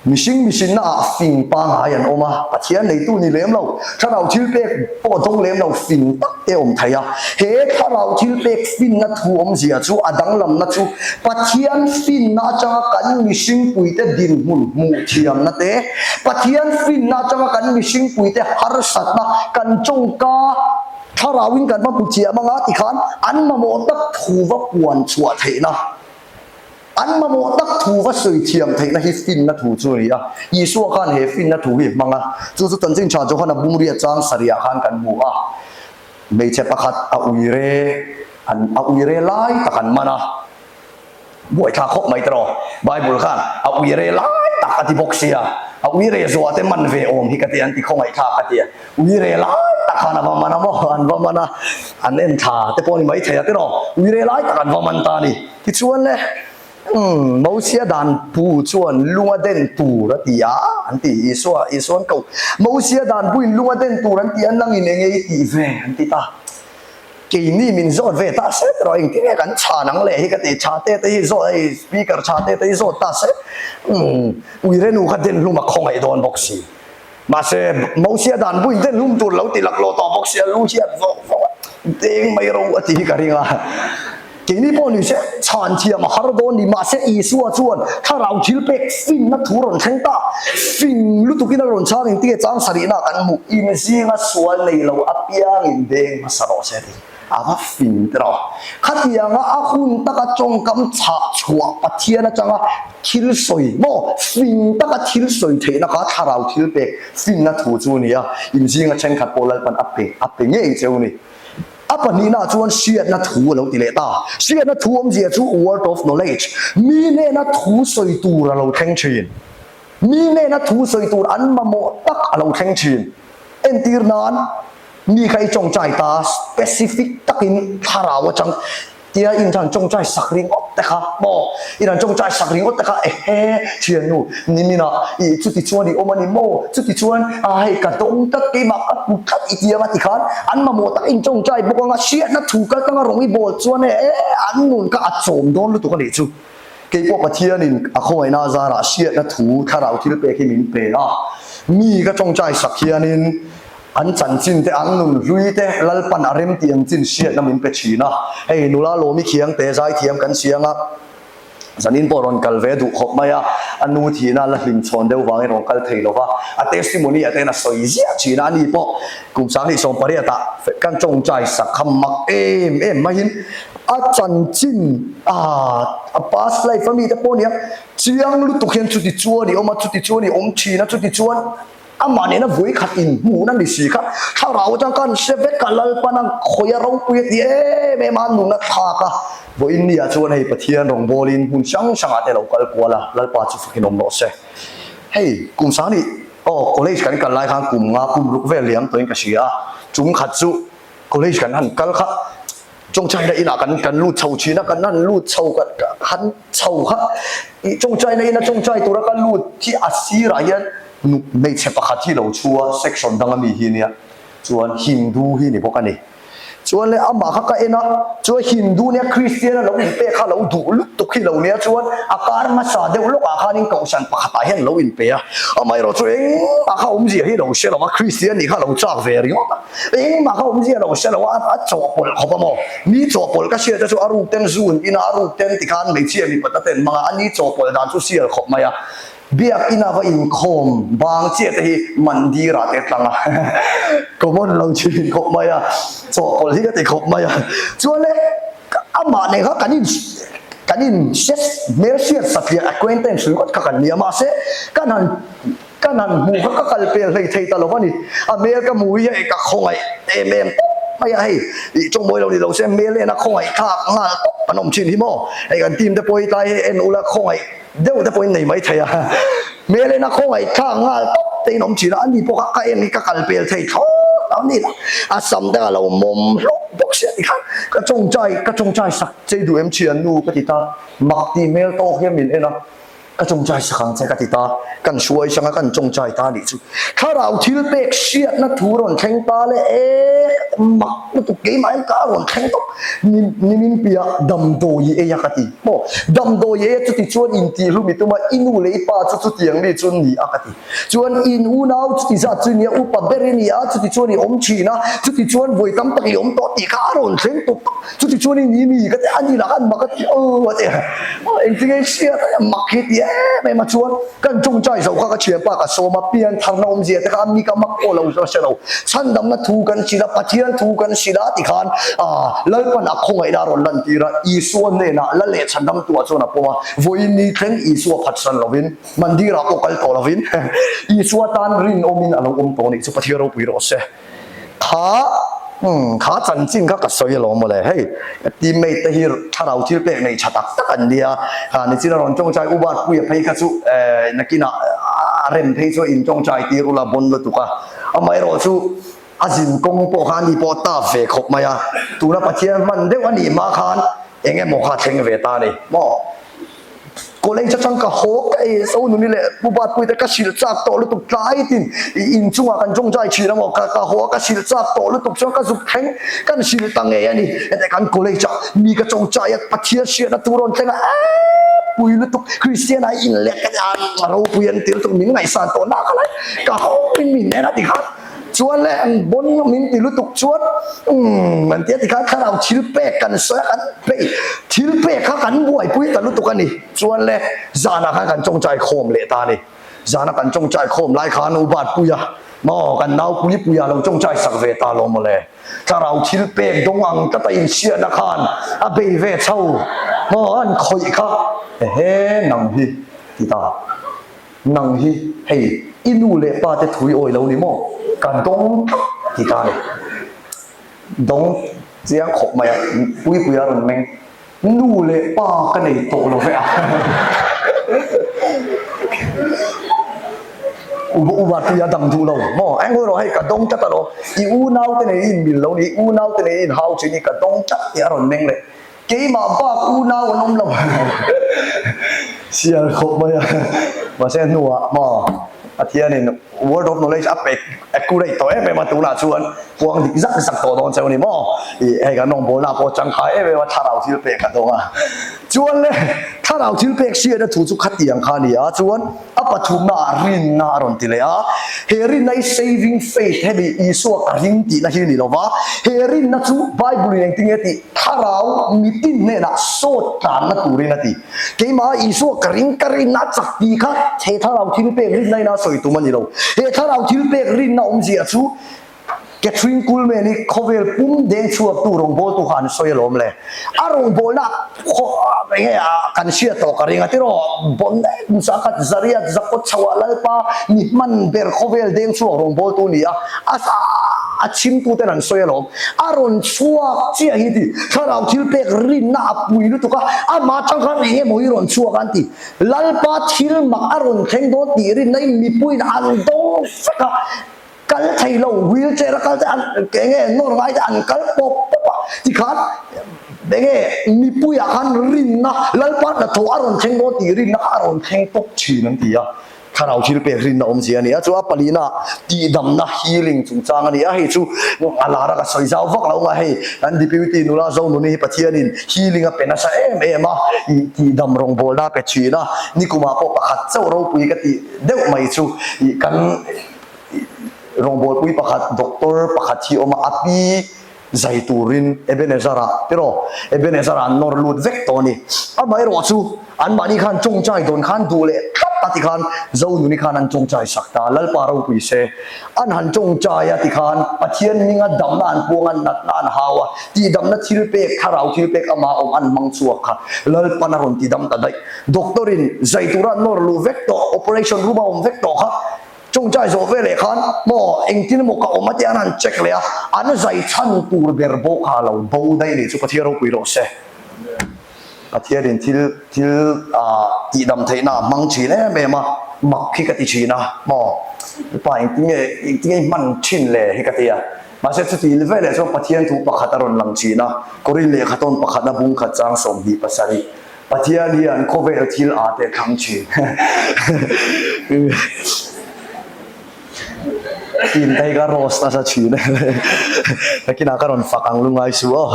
A: Mihring mihrinna ah fing pangai an awm a, Pathian neitu ni lem lo, thlarau thil pek pawh dawng lem lo fing tak te awm thei a. He thlarau thil pek finna thu awmzia chu a danglamna chu Pathian finna atanga kan mihringpuite dinhmun hmuh thiamna te, Pathian finna atanga kan mihringpuite harsatna kan tawngka thlarauin kan va hmu thiam anga tikhan an mamawh tak thu va puan chhuah theihna. An mamawh tak thu va sawi thiam theihna hi finna thu chu a ni a. Isua khan he finna thu hi a hmang a. Chu chu Chanchin Tha Johana Bungria chang sarihah khan kan hmu a. Hmeichhe pakhat a uire an a uire lai tak an man a. Buaithlak khawp mai tawh. Bible khan a uire lai tak a ti bawk sia. A uire zuah te man ve awm hi ka ti an ti khawngaihthlak ka ti a. Uire lai tak khan a va man a maw? An va man a. An en thla te pawh a ni maithei a tiraw. Uire lai tak an va man ta a ni. Tichuan le, umm, Mosia dan pu chuan lung a den tur a ti a, an ti. Isua, Isuan ko, Mosia dan puin lung a den tur an ti a, nangin eng nge i tih ve? an ti ta. Keini min zawt ve ta se tiraw, engtin nge kan chhan ang le hi ka ti, tha te te hi zawt, hei speaker tha te te hi zawt ta se, umm, uirenu kha den hlum a khawngaih dawn bawk si. Mahse, Mosia dan buin den hlum tur lo ti laklawh tawh bawk sia, lu hiat vawk vawk a, deng mai ro a ti hi ka ring a. Keini pawh ni se, chhan thiam a har dawn ni. Mahse, Isua chuan thlarau thil pek finna thu rawn thleng ta. Fing lutukin a rawn chhang engtinge chang sarihna kan hmuh, in zinga sual nei lo apiangin deng hmasa rawh se a ti. A va fing te rawh. Khatianga a hun taka tawngkam chhah chhuah Pathian atanga thil sawi maw fing taka thil sawi theihna kha thlarau thil pek finna thu chu a ni a, inzinga thenkhat pawh Lalpan a pe a pe ngei cheu a ni. A pahnihnaah chuan hriatna thu a lo ti leh ta. Hriatna thu awmzia chu word of knowledge, mi hnena thu sawi tur a lo thleng thin. Mi hnena thu sawi tur an mamawh tak a lo thleng thin. Entir nan, mi kha i tawngtai ta specific takin thlarau atang tia in han tawngtai sak ringawt te kha maw? In han tawngtai sak ringawt te kha ehe thiannu niminah i chuti chuan i awm a ni maw? Chuti chuan a hei ka dawng tlat keimah ka hmu tlat i ti anga tikhan an mamawh tak in tawngtai bawk anga hriatna thu kal tanga rawng i bawl chuan e an nun kha a chawm dawn lutuk a nih chu. Keipawh Pathianin a khawngaihna azarah hriatna thu thlarau thil pek hi min pe a, mi ka tawngtai sak hianin an chanchin te, an nun hlui te Lalpan a rem tih ang chin hriatna min pe thin a. Hei nula Lawmi Khiangte zaithiam kan siang a, zanin pawh rawn kal ve duh khawp mai a, a nu thihna la hlim chhawn deuh vangin rawn kal thei lo va, a testimony ah te hian a sawi ziah thin a, ani pawh kum 2018 ah kan tawngtai sak kha mak em em maiin A chanchin a past life a mite pawh nia chiang lutuk hian chuti chuan i awm a, chuti chuan i awm thin a, chuti chuan amah nena vawi khat inhmuhna ni si kha thlarau atang khan hre vek a, Lalpan a khawi a ropui a ti em em a, a nun a thlak a, vawiin ni ah chuan hei Pathian rawngbawlin hmun hrang hrangah te a lo kal kual a, Lalpa chu fakin awm rawh se. Hei kum sang nih aw college kan kal lai khan kum nga kum ruk vel liam tawhin ka hria a, chung khat chu college kan han kal kha Tawngtaina inah kan kan lut chho thin a, kan han lut chho kan han chho kha ih tawngtaina ina tawngtai tura ka lut hi a sirah hian nu hmeichhe pakhat hi lo chhu a, section danga mi hi nia chuan Hindu hi ni bawk a ni. Chuan le amah kha ka en a, chuan Hindu nia Kristian a lo inpek kha lo duh lutuk hi lo nia chuan a kar hmasa deuh lawkah khanin kohhran pakhatah hian lo inpe a, amaherawh chu engmah kha awmzia hi lo hre lo va, Kristian nih kha lo chak ve ringawt a. Engmah kha awmzia lo hre lo a, a chawhpawlh khawp a maw? Mi chawhpawlh ka hriat te chu a ruk ten zun ina a ruk ten tikhan hmeichhia mipa ta ten hmang a, a ni chawhpawlh dan chu sial khawp mai a. Biak ina va inkhawm bang chiah te hi mandir ah te tlang a, common lo thin khawp mai a, chawhpawlh hi ka ti khawp mai a. Chuan le amah nen kha kan in kan in hre hmel hriat satliah acquaintance ringawt kha kan nia mahse kan han Ka nan hmu kha ka kal pel hlei thei ta lo a ni. A hmel ka hmu hi hei ka khawngaih em em tawp mai a hei. Ih chawngmawi lo ni lo se hmel en a khawngaih thlak nghal tawp an awm thin hi maw. Hei kan team te pawh hi tlai hei en ula khawngaih deuh te pawhin nei mai thei a. Hmel en a khawngaih thlak nghal tawp te in awm thin a, ani pawh kha ka en hi ka kal pel thei thlawt a ni la. A sam te kha lo mawm hlawk bawk sia tikhan ka tawngtai ka tawngtai sak chei duh em thiannu ka ti ta. Mak tih hmel tawk hian min en a. Ka tawngtai sak ang che ka ti ta, kan hruai hrang a kan tawngtai ta nih chu. Thlarau thil pek hriatna thu rawn thleng ta le e mak lutuk keimah hian ka rawn thleng tawp. Ni nimin piah damdawi i ei a ka ti maw? Damdawi i ei a chuti chuan intihhlum i tum a, i nu leh i pa chu chutiang mi chu an ni a ka ti. Chuan in unau chuti zat chu nia upa ber i ni a, chuti chuan i awm thin a, chuti chuan vawi tam tak i awm tawh tih kha a rawn thleng tawp tawp, chuti chuan i ni mi ka ti a ni lah khan mak a ti aw a ti a, engtin nge i hriat a mak hi ti em em a chuan kan tawngtai zo kha ka thianpa ka sawm a, piantharna awmzia te kha a mi ka mak pawh lo hre lo, chhandamna thu kan hrilh a, Pathian thu kan hrilh a ti khan ah Lalpan a khawngaihna a rawn lantir a, Isua hnenah la leh chhandamtuah chuan a pawm a, vawiin ni thleng Isua phatsan lovin. Mandirah pawh kal tawh lovin Isua tan rinawmin a lo awm tawh anih chu Pathian ropui rawh se. Kha umm kha chanchin kha ka sawi alawm mawle hei ka teammate te hi thlarau thil pek nei tha tak tak an nia kha nichin a rawn tawngtai u Barpuia phei kha chu eh nakinah a rem phei chu in tawngtai tir ula bon lutuk a amaherawh chu a zin kawng pawh kha ani pawh tap ve khawp mai a tuna Pathian hman deuh anih hma khan eng emaw kha thleng ve ta a ni maw. College atang ka haw ka ei zo nuni leh Pu Batpuite ka hrilh chak tawh lutuk tlai tin i inchungah kan tawngtai thin a maw ka ka haw a ka hrilh chak tawh lutuk chuan ka zuk thleng kan hrilh ta ngei a ni hete kan college ah mi ka tawngtai a Pathian hriatna tur rawn thleng a eee pui lutuk Kristian ah inlek ka nia a ropui an ti lutuk min ngaihsan tawh nak alai ka haw min min en a ti khan Chuan le an bon min ti lutuk chuan umm an tia tikhan thlarau thil pek kan sawi a kan peih thil pek kha kan buaipui ta lutuk a ni. Chuan le zanah khan kan tawngtai khawm leh ta a ni. Zana kan tawngtai khawm lai khan u Batpuia. Maw kan nau Puipuia lo tawngtai sak ve ta lo mawle. Thlarau thil pek dawng ang tlat a inhriatna khan a bei ve chho. Maw an khawih kha ehe nang hi ti ta. Nang hi hei i nu leh pa te thu i awi lo ni maw? Ka dawng tlat ti ta ni. Dawng chiang khawp mai a, Puipuia rawn meng. Nu leh pa ka nei tawh lo ve a. Uba tui a dang duh lo maw? Engkaw erawh hei ka dawng tlat alawm. I unau te nei in mil lo ni, i unau te nei in hau chin i ka dawng tlat tih a rawn meng leh. Keimah bak unau an awm lo. Sial khawp mai a. Mahse hnuah maw Pathianin word of knowledge a pe accurate tawh em em a tunah chuan puang dik zak zak tawh dawn cheu a ni maw? Ih hei kan rawngbawlna pawh changkai em em a thlarau thil pek a dawng a. Chuan le thlarau thil pek hriatna thu chu khatiang kha a ni a, chuan a pathumna ah rinna a rawn ti leh a. He rinna hi saving faith hemi Isua ka ring tihna hi a ni lo va, he rinna chu Bible in engtin nge tih thlarau mitin hnenah sawt tlanna turin a ti. Keimah Isua ka ring ka rinna a chak tih kha he thlarau thil pek rinna ina sawi tum a ni lo. He thlarau thil pek rinna awmzia chu Catherine Kuhlman hi khawvel pum deng chhuaktu rawngbawltu kha an sawi alawm le. A rawngbawlna enge kan hriat tawh ka ring a tiraw bon kum sakhat zariat zakawt chhoah Lalpa mi hman ber khawvel deng chhuak rawngbawltu ni a a chhimtuten an sawi alawm. A rawn chhuak chiah hi ti thlarau thil pek rinna a pui lutuk a, amah atang khan eng emaw hi rawn chhuak a an ti. Lalpa thil mak a rawn thleng dawn tih rinna in mipuiin an dawng vek a, kal thei lo wheel chair a kal te an eng nge nawr ngai te an kal pawp pawp a, tikhan eng nge mipuiah khan rinna Lalpa hnathawh a rawn thleng dawn tih rinna kha a rawn thleng pawp thin an ti a. Thlarau thil pek rinna awmzia a ni a, chu a palina tihdamna, healing, chungchang a ni a, hei chu a lar a ka sawi zau vak lo nga hei kan Deputy nula Zonuni hi Pathianin healing a pe nasa em em a, ih tihdam rawngbawlna a pe thin a, nikumah pawh pakhat chauh ropui ka tih deuh mai chu ih kan rawngbawlpui pakhat doctor pakhat hi awm a, a pi zai turin Ebenezer-ah tiraw Ebenezer-ah an nawr lut vek tawh a ni. Amaherawh chu anmahni khan tawngtai dawn khan duh leh tlat a tikhan Zonuni khan an tawngtai sak ta, Lalpa ropui se. An han tawngtai a tikhan Pathian hminga damna an puang a, natna an hau a, tihdamna thil pek, thlarau thil pek ama awm an hmang chhuak kha Lalpan a rawn tidam ta daih. Doctor-in zai tura an nawr luh vek tawh, operation room a awm vek tawh kha Chungchai zawh ve leh khan maw engtin emaw ka awm a tia an han check leh a, an zai chhan tur ber bawk kha a lo bo daih nih chu Pathian ropui rawh se. Pathianin thil thil ah tihdam theihna a hmang thin em em a, mak hi ka ti thin a maw pa engtin nge engtin nge i hman thin le hi ka ti a, mahse chuti ve leh chuan Pathian thu pakhat a rawn lang thin a, Korin lehkha tawn pakhatna bungkhat chang 27. Pathian hian khawvel thil aa teh thlang thin. Tin te hi ka roast nasa thin e. Nakinah ka rawn fak ang lungai su aw.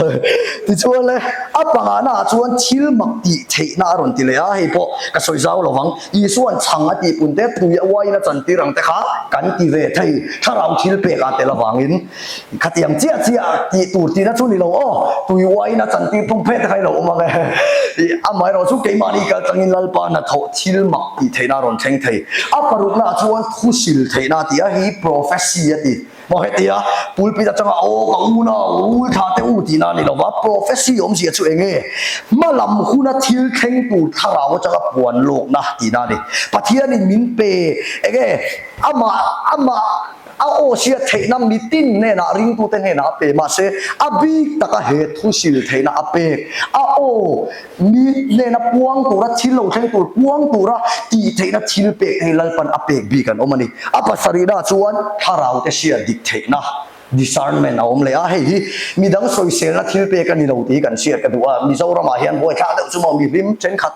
A: Tichuan le, a pangana ah chuan thil mak tih theihna a rawn ti leh a, hei pawh ka sawi zau lo vang. Isuan chhang a tih pun te, tui a uaiin a chantir ang te kha kan ti ve thei. Thlarau thil pek ah tel avangin. Khatiang chiah chiah tih tur tihna chu ni lo aw, tui uain a chantir tum phet kha i lo awm ang e. Ih, amaherawh chu keimahni kal tlangin Lalpa hnathawh thil mak tih theihna a rawn thleng thei. A parukna ah chuan thu sil theihna a ti a, hi prophecy a ti. Maw hetia pulpit atanga aw ka unau rul thla te u tihna a ni lo va, prophecy awmzia chu eng nge? Hma lam huna thil thleng tur thlarau atanga puan lawkna tihna a ni. Pathianin min pe eng nge? Amah, amah. A aw hriat theihna mitin hnenah ringtute hnenah a pe mahse a bik taka he thu sil theihna a pek. A aw mi hnena puang tura thil lo thleng tur puang tura tih theihna thil pek te hi Lalpan a pek bik an awm a ni. A pasarihna chuan thlarau te hriat dik theihna, discernment, a awm leh a, hei hi midang sawiselna thil pek a ni lo tih hi kan hriat ka duh a. Mizoramah hian buaithlak deuh chu maw mihlim thenkhat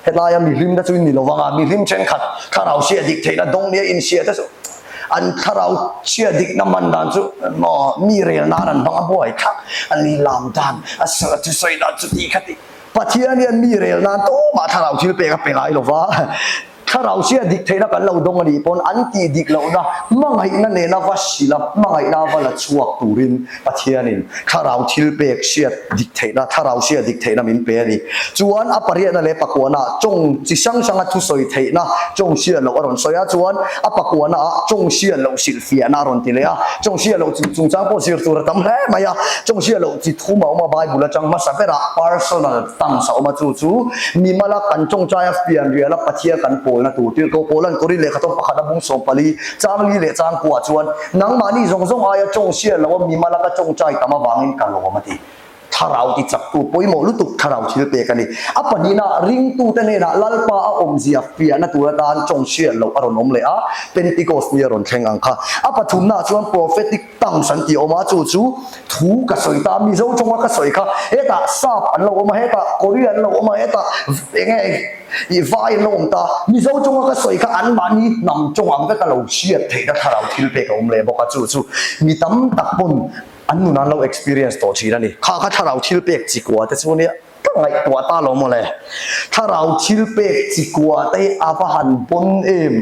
A: Helaia mihlim te chu in ni lo vang a, mihlim thenkhat thlarau chhia dik theihna dawng nia inhria te chu an thlarau chhia dikna man dan chu maw mi rel nan an hmang a buai thlak an ni lam dan a thusawi dan chu ti kha ti Pathian hian mi rel nan tumah thlarau thil pek a pe ngai lo va. Thlarau hriat dik theihna kan lo dawng a nih pawn an tih dik lohna hmangaihna nena va hrilh a, hmangaihna va la chhuak turin Pathianin thlarau thil pek hriat dik theihna, thlarau hriat dik theihna min pe a ni. Chuan a pariatna leh pakuana tawng chi hrang hranga thusawi theihna tawng hriat loh a rawn sawi a, chuan a pakuana ah tawng hriat loh hrilhfiahna a rawn ti leh a, tawng hriat loh chi chungchang pawh zir tur a tam hle mai a, tawng hriat loh chi thum a awm a, Bible atang hmasa berah personal tongues a awm a, chu chu mimala kan tawngtaia fianriala Pathian kan pawlna tur tirhkoh Paula'n Korin lehkhatawng pakhat a bung 14 changli leh changkuah chuan Nangmahni zawng zawng aia tawng hriat loh a mimala ka tawngtai tam avangin ka lawm a ti. Thlarau ti chaktu pawimawh lutuk thlarau thil pek a ni. A pahnihna, ringtute hnenah Lalpa a awmzia fiahna tur atan tawng hriat loh a rawn awm leh a, Pentecost ni a rawn thleng ang kha. A pathumnaah chuan prophetic tongues an tih a awm a, chu chu thu ka sawi ta, Mizo tawnga ka sawi kha hetah sap an lo awm a, hetah Korea an lo awm a, hetah eng nge, I vai an lo awm ta, Mizo tawnga ka sawi kha anmahni hnam tawng ang veka lo hriat theihna thlarau thil pek a awm leh bawk a, chu chu mi tam tak pawn an nun an lo experience tawh thin a ni. Kha kha thlarau thil pek chi kua te chu nia ka ngaihtuah ta lo mawle. Thlarau thil pek chi kua te hi a va han pawn em.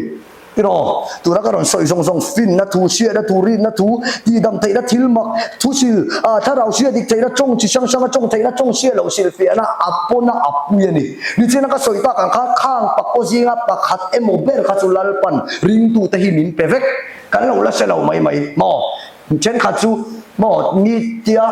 A: Tiraw, tuna ka rawn sawi zawng zawng finna thu, hriatna thu, rinna thu, tihdam theihna thil mak, thusil, thlarau hriat dik theihna, tawng chi hrang hranga tawng theihna, tawng hriat loh hrilhfiahna a pawna a pui a ni. Nichina ka sawi tak ang kha khang pakkaw zinga pakhat emaw ber kha chu Lalpan ringtute hi min pe vek. Kan lo la hre lo mai mai maw? Thenkhat chu maw ni tia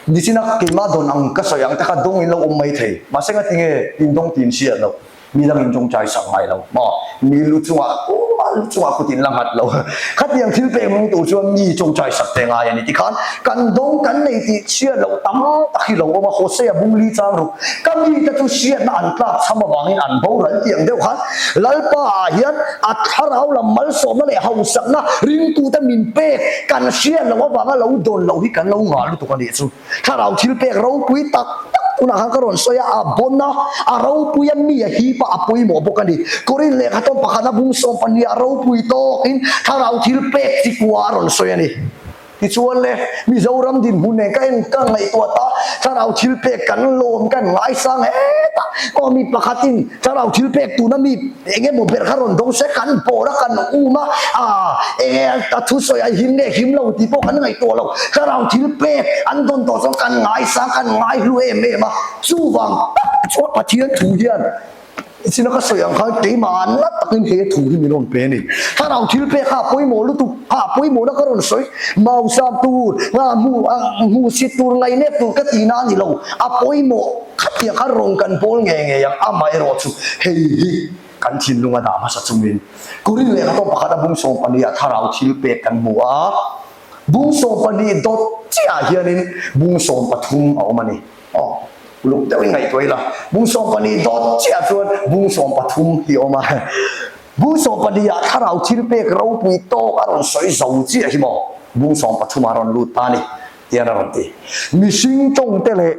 A: nichina keimah dawn ang ka sawi ang te kha dawng in lo awm mai thei. Mahse ngatinge in dawng tih in hriat loh? Mi dang in tawngtai sak ngai lo maw? Mi lu chungah tumah lu chungah kut in la nghat lo. Khatiang thil pek mung tur chuan mi tawngtai sak te ngai a ni. Tikhan kan dawng kan nei tih chhiat loh tam tak hi lo awm a, Hosea bung li chang ruk. Ka mite chu hriatna an tlak chham avangin an boral tih ang deuh khan Lalpa ah hian a thlarau lam malsawmna leh hausakna ringtute min pek kan hriat loh avanga lo dawn loh hi kan lo ngah lutuk a nih chu. Thlarau thil pek ropui tak tak tunah khan ka rawn sawi a, a bawn a, a ropui a, mi a hip a, a pawimawh bawk a ni. Korin lehkha tawn pakhat a bung 12 a ropui tawkin thlarau thil pek chi kua a rawn sawi a ni. Tichuan le, Mizoram dinhmun nen ka en ka ngaihtuah ta, thlarau thil pek kan lawm kan ngaisang hetah aw mi pakhatin Thlarau thil pek tuna mi eng emaw ber kha rawn dawng se kan pawr a kan um a, aa eng nge a thusawi a him nge him lo tih pawh kan ngaihtuah lo. Thlarau thil pek an dawn tawh chuan kan ngaisang kan ngaihlu em em a, chuvang tak chuan Pathian thu hian china ka sawi ang khan keimah ah nat takin he thu hi min rawn pe a ni. Thlarau thil pek kha a pawimawh lutuk, kha a pawimawhna ka rawn sawi, mausam tur, hmuhsit tur, ngaihnep tur ka tihna a ni lo, a pawimawh. Khatiang khan rawn kan bawl ngei ngei ang, amaherawh chu hei hi kan thinlung a dah hmasa chungin Korin lehkha tawng pakhat a bung 12 ah thlarau thil pek kan hmu a, bung 12 dawt chiah ah hianin bung 13 a awm a ni. Aw, uluk deuhin ngaihtuah ila, bung 12 dawt chiah ah chuan bung 13 hi a awm a, bung 12 ah thlarau thil pek ropui tawk a rawn sawi zo chiah hi maw bung 13 ah a rawn lut ta a ni. Tian a rawn ti. Mihring tawngte leh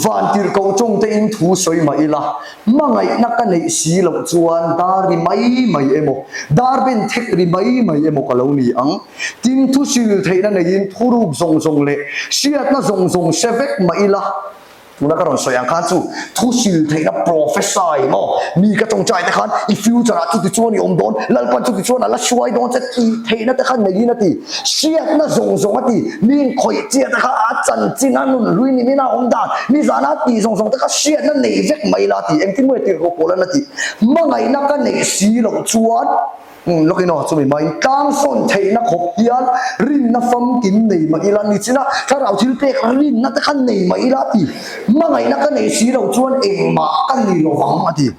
A: vantirhkoh tawngte in thu sawi mah ila, hmangaihna ka neih si loh chuan dar ri mai mai emaw, dar ben thek ri mai mai emaw ka lo ni ang. Tin, thu sil theihna neiin thuruk zawng zawng leh hriatna zawng zawng hre vek mah ila, Tuna ka rawn sawi ang khan chu thu sil theihna prophesy maw mi ka tawngtai te khan i future ah chuti chuan i awm dawn Lalpan chuti chuan a la hruai dawn che tih theihna te khan neiin a ti hriatna zawng zawng a ti mi inkhawih chiah te kha a chanchin a nun hlui ni min a awm dan mi zana tih zawng zawng te kha hriatna nei vek mai la ti engtin maw tirhkoh pawl an a ti hmangaihna ka neih si loh chuan Lawkin aw, chumi hmain tlangsawn theihna khawp hian rinna famkim nei mah ila ni chin a, thlarau thil pek rinna te kha nei mah ila a ti. Hmangaihna ka nei si lo chuan engmah ka ni lo vang a ti.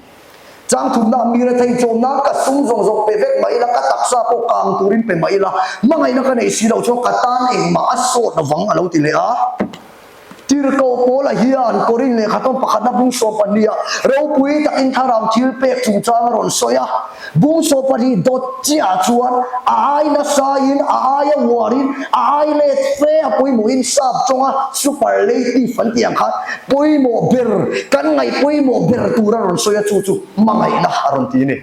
A: Changthumna mi rethei chawmna ka sum zawng zawng pe vek mah ila, ka taksa pawh kang turin pe mah ila, hmangaihna ka nei si lo chuan ka tan engmah a sawt lo vang a lo ti leh a. Tirhkoh Paula hian Korin lehkha tawn pakhatna bung 12 ah ropui takin thlarau thil pek chungchang a rawn sawi a. Bung 12 dawt chiah ah chuan a ai nasain, a aia uarin, a ai let fe a pawimawhin sap tawnga superlative an tih ang khan pawimawh ber, kan ngaih pawimawh ber tur a rawn sawi a, chu chu hmangaihna a rawn ti a ni.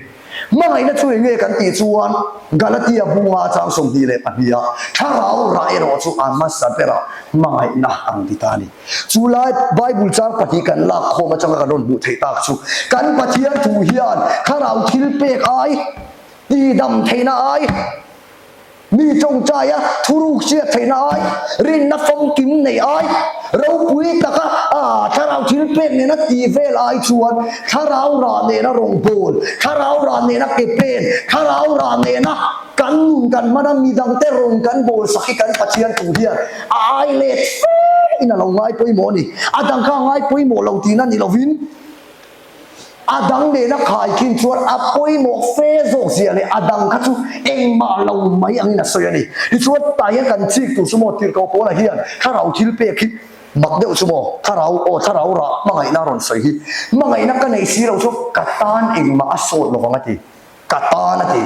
A: Hmangaihna chu eng nge kan tih chuan Galatia bunga chang 22 ah thlarau rah emaw. erawh chu a hmasa berah hmangaihna a rawn ti ta a ni. Chu lai Bible chang pahnih kan lak khawm atanga kan rawn hmuh theih tak chu kan Pathian thu hian thlarau thil pek ai, tihdam theihna ai, Mi tawngtaia thuruk hriat theihna ai, rinna famkim neih ai, ropui taka a thlarau thil pek nena tih vel ai chuan thlarau rah nena rawngbâwl, thlarau rah nena ke pen, thlarau rah nena kan nun kan hman a midangte rawn kan bawl sak hi kan Pathian thu hian a ai let fe in a lo ngai pawimawh a ni. A dang kha a ngai pawimawh lo tihna ni lovin, A dang nena khaikhin chuan a pawimawh fe zawk zia leh a dang kha chu engmah lo mai angin a sawi a ni. Tichuan tah hian kan chik tur chu maw Tirhkoh Paula hian thlarau thil pek hi mak deuh chu maw thlarau aw thlarau rah hmangaihna a rawn sawi hi hmangaihna ka neih si lo chu ka tan engmah a sawt lovang a ti. Ka tan a ti.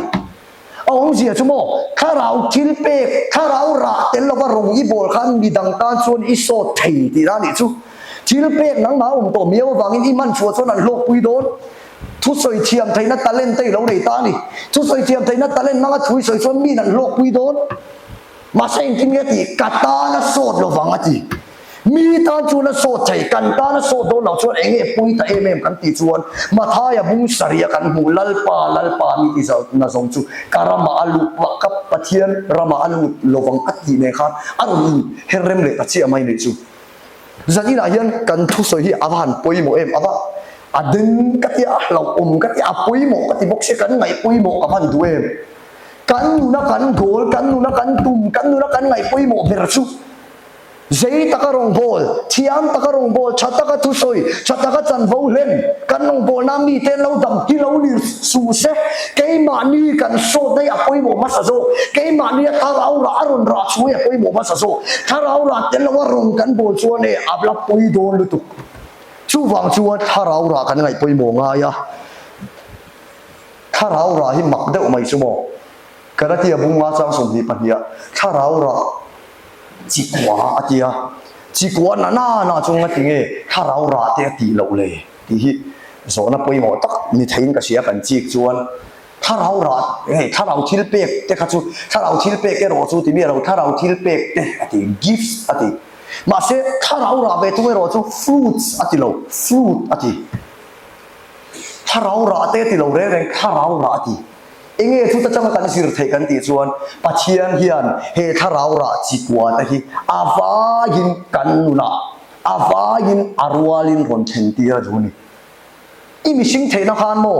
A: A awmzia chu maw, thlarau thil pek, thlarau rah tel lova rawng i bawl khan midang tan chuan i sawt thei tih a nih chu. Thil pek nangmah a awm tawh miau avangin i hman chhuah chuan an hlawkpui dawn. Thusawi thiam theihna talent te i lo nei ta a ni. Thusawi thiam theihna talent hmanga thu i sawi chuan miin an hlawkpui dawn. Mahse engtin nge tih? Ka tan a sawt lovang a ti. Mi tan chuan a sawt thei, kan tan a sawt dawn lo chuan eng nge pawi ta em em kan tih chuan Mathaia bung sarih a kan hmuh Lalpa, Lalpa mi ti na zawng chu ka ramah a lut vah ka Pathian ramah a lut lovang a tih nen khan a rawn in her rem leh ta chiah mai nih chu. Zaninah hian kan thusawi hi a va han pawimawh em, a va a den ka tia, a hlauhawm ka tia, a pawimawh ka ti bawk sia, kan ngaih pawimawh ka va han duh em. Kan nuna kan goal, kan nuna kan tum, kan nuna kan ngaih pawimawh ber chu Zei taka rawngbâwl, thiam taka rawngbâwl, ṭha taka thusawi, ṭha taka chanvo hlen, kan rawngbâwlna mite an lo dam hi lo lir suh se, keimahni kan sawtna hi a pawimawh hmasa zawk, keimahni a thlarau rah a rawn rah chhuah hi a pawimawh hmasa zawk, thlarau rah tel loa rawn kan bawl chuan e a la pawi dawn lutuk. Chuvang chuan thlarau rah kan ngaih pawimawh ngai a, thlarau rah hi mak deuh mai chu maw? Galatia bunga chang 22 ah thlarau rah Chi kua a ti a, chi kua na na na chu nga ti nge thlarau rah te a tih loh le tih hi zawhna pawimawh tak ni theiin ka hria kan chik chuan thlarau rah hei thlarau thil pek te kha chu thlarau thil pek erawh chu ti miah lo thlarau thil pek te a ti gifts a ti mahse thlarau rah ve thung erawh chu fruits a ti lo fruit a ti thlarau rah te a ti lo reng reng thlarau rah a ti. Enge chuta changa kan zir theih kan tih chuan Pathian hian he thlarau rah chi kua te hi a vaiin kan nunah, a vaiin a rualin rawn thlen tir a duh a ni. I mihring theihna khan maw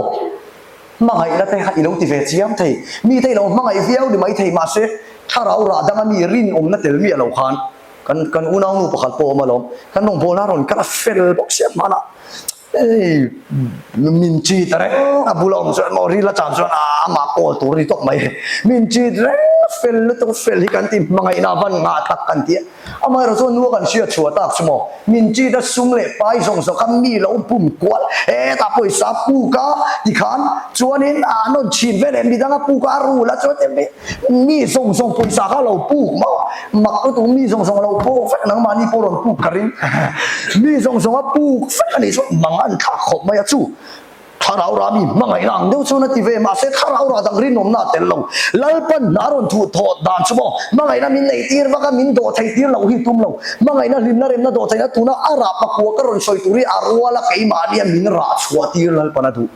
A: hmangaihna te kha i lo ti ve chiam thei, mite i lo hmangaih viau ni mai thei mahse thlarau rah danga mi rinawmna tel miah lo khan kan kan unaunu pakhat pawh a awm alawm, kan rawngbawlna rawn kal a fel bawk sia hmanah. Hei min cheat reng a bula awm chuan maw ril a chan chuan a amah call tur a ni tawp mai min cheat reng fel lutuk fel hi kan ti hmangaihna van ngah tak kan ti a amaherawh chuan nua kan hriat chhuah tak chu maw min cheat a sum leh pai zawng zawng kha mi lo bum kual hetah pawisa puk a tikhan chuanin a nawn chhin veleh midang a puk a a rul a chuan Mi zawng zawng pawisa kha lo puk maw? Mak lutuk mi zawng zawng a lo puk vek nangmahni pawh rawn puk ka ring. Mi zawng zawng a puk vek a nih chuan mang an thlak khawp mai a chu. Thlarau rah mi hmangaihna ang deuh chuan a ti ve mahse thlarau rah dang rinawmna a tel lo. Lalpan hna rawn thuh thawh dan chu maw hmangaihna min neih tir vak a min dawh theih tir loh hi tum lo. Hmangaihna hlimna remna dawh theihna tuna a rah pakua ka rawn sawi tur hi a rual a keimahnia min rah chhuah tir Lalpan a duh.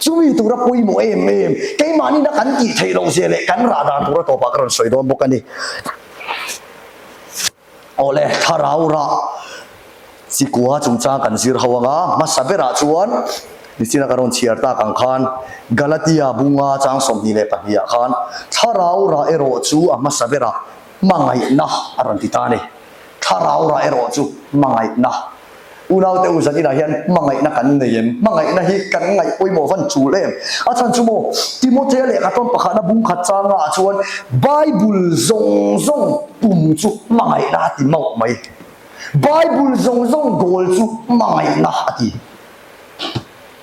A: Chumi tura pawimawh em em, keimahni na kan tih theih loh zia leh kan rah dan tura tawpah ka rawn sawi dawn bawk a ni. Awle, thlarau rah chikua chungchang kan zir ho anga, hmasa berah chuan nichina ka rawn chhiar tak ang khan Galatia bunga chang 22 ah khan thlarau rah erawh chu a hmasa berah hmangaihna a rawn ti ta a ni. Thlarau rah erawh chu hmangaihna. Unaute u zaninah hian hmangaihna kan nei em? Hmangaihna hi kan ngaih pawimawh van chul em? A chhan chu maw, Timothea lehkha tawn pakhatna bung khat changa ah chuan Bible zawng zawng tum chu hmangaihna a ti mauh mai. Bible zawng zawng goal chu hmangaihna a ti.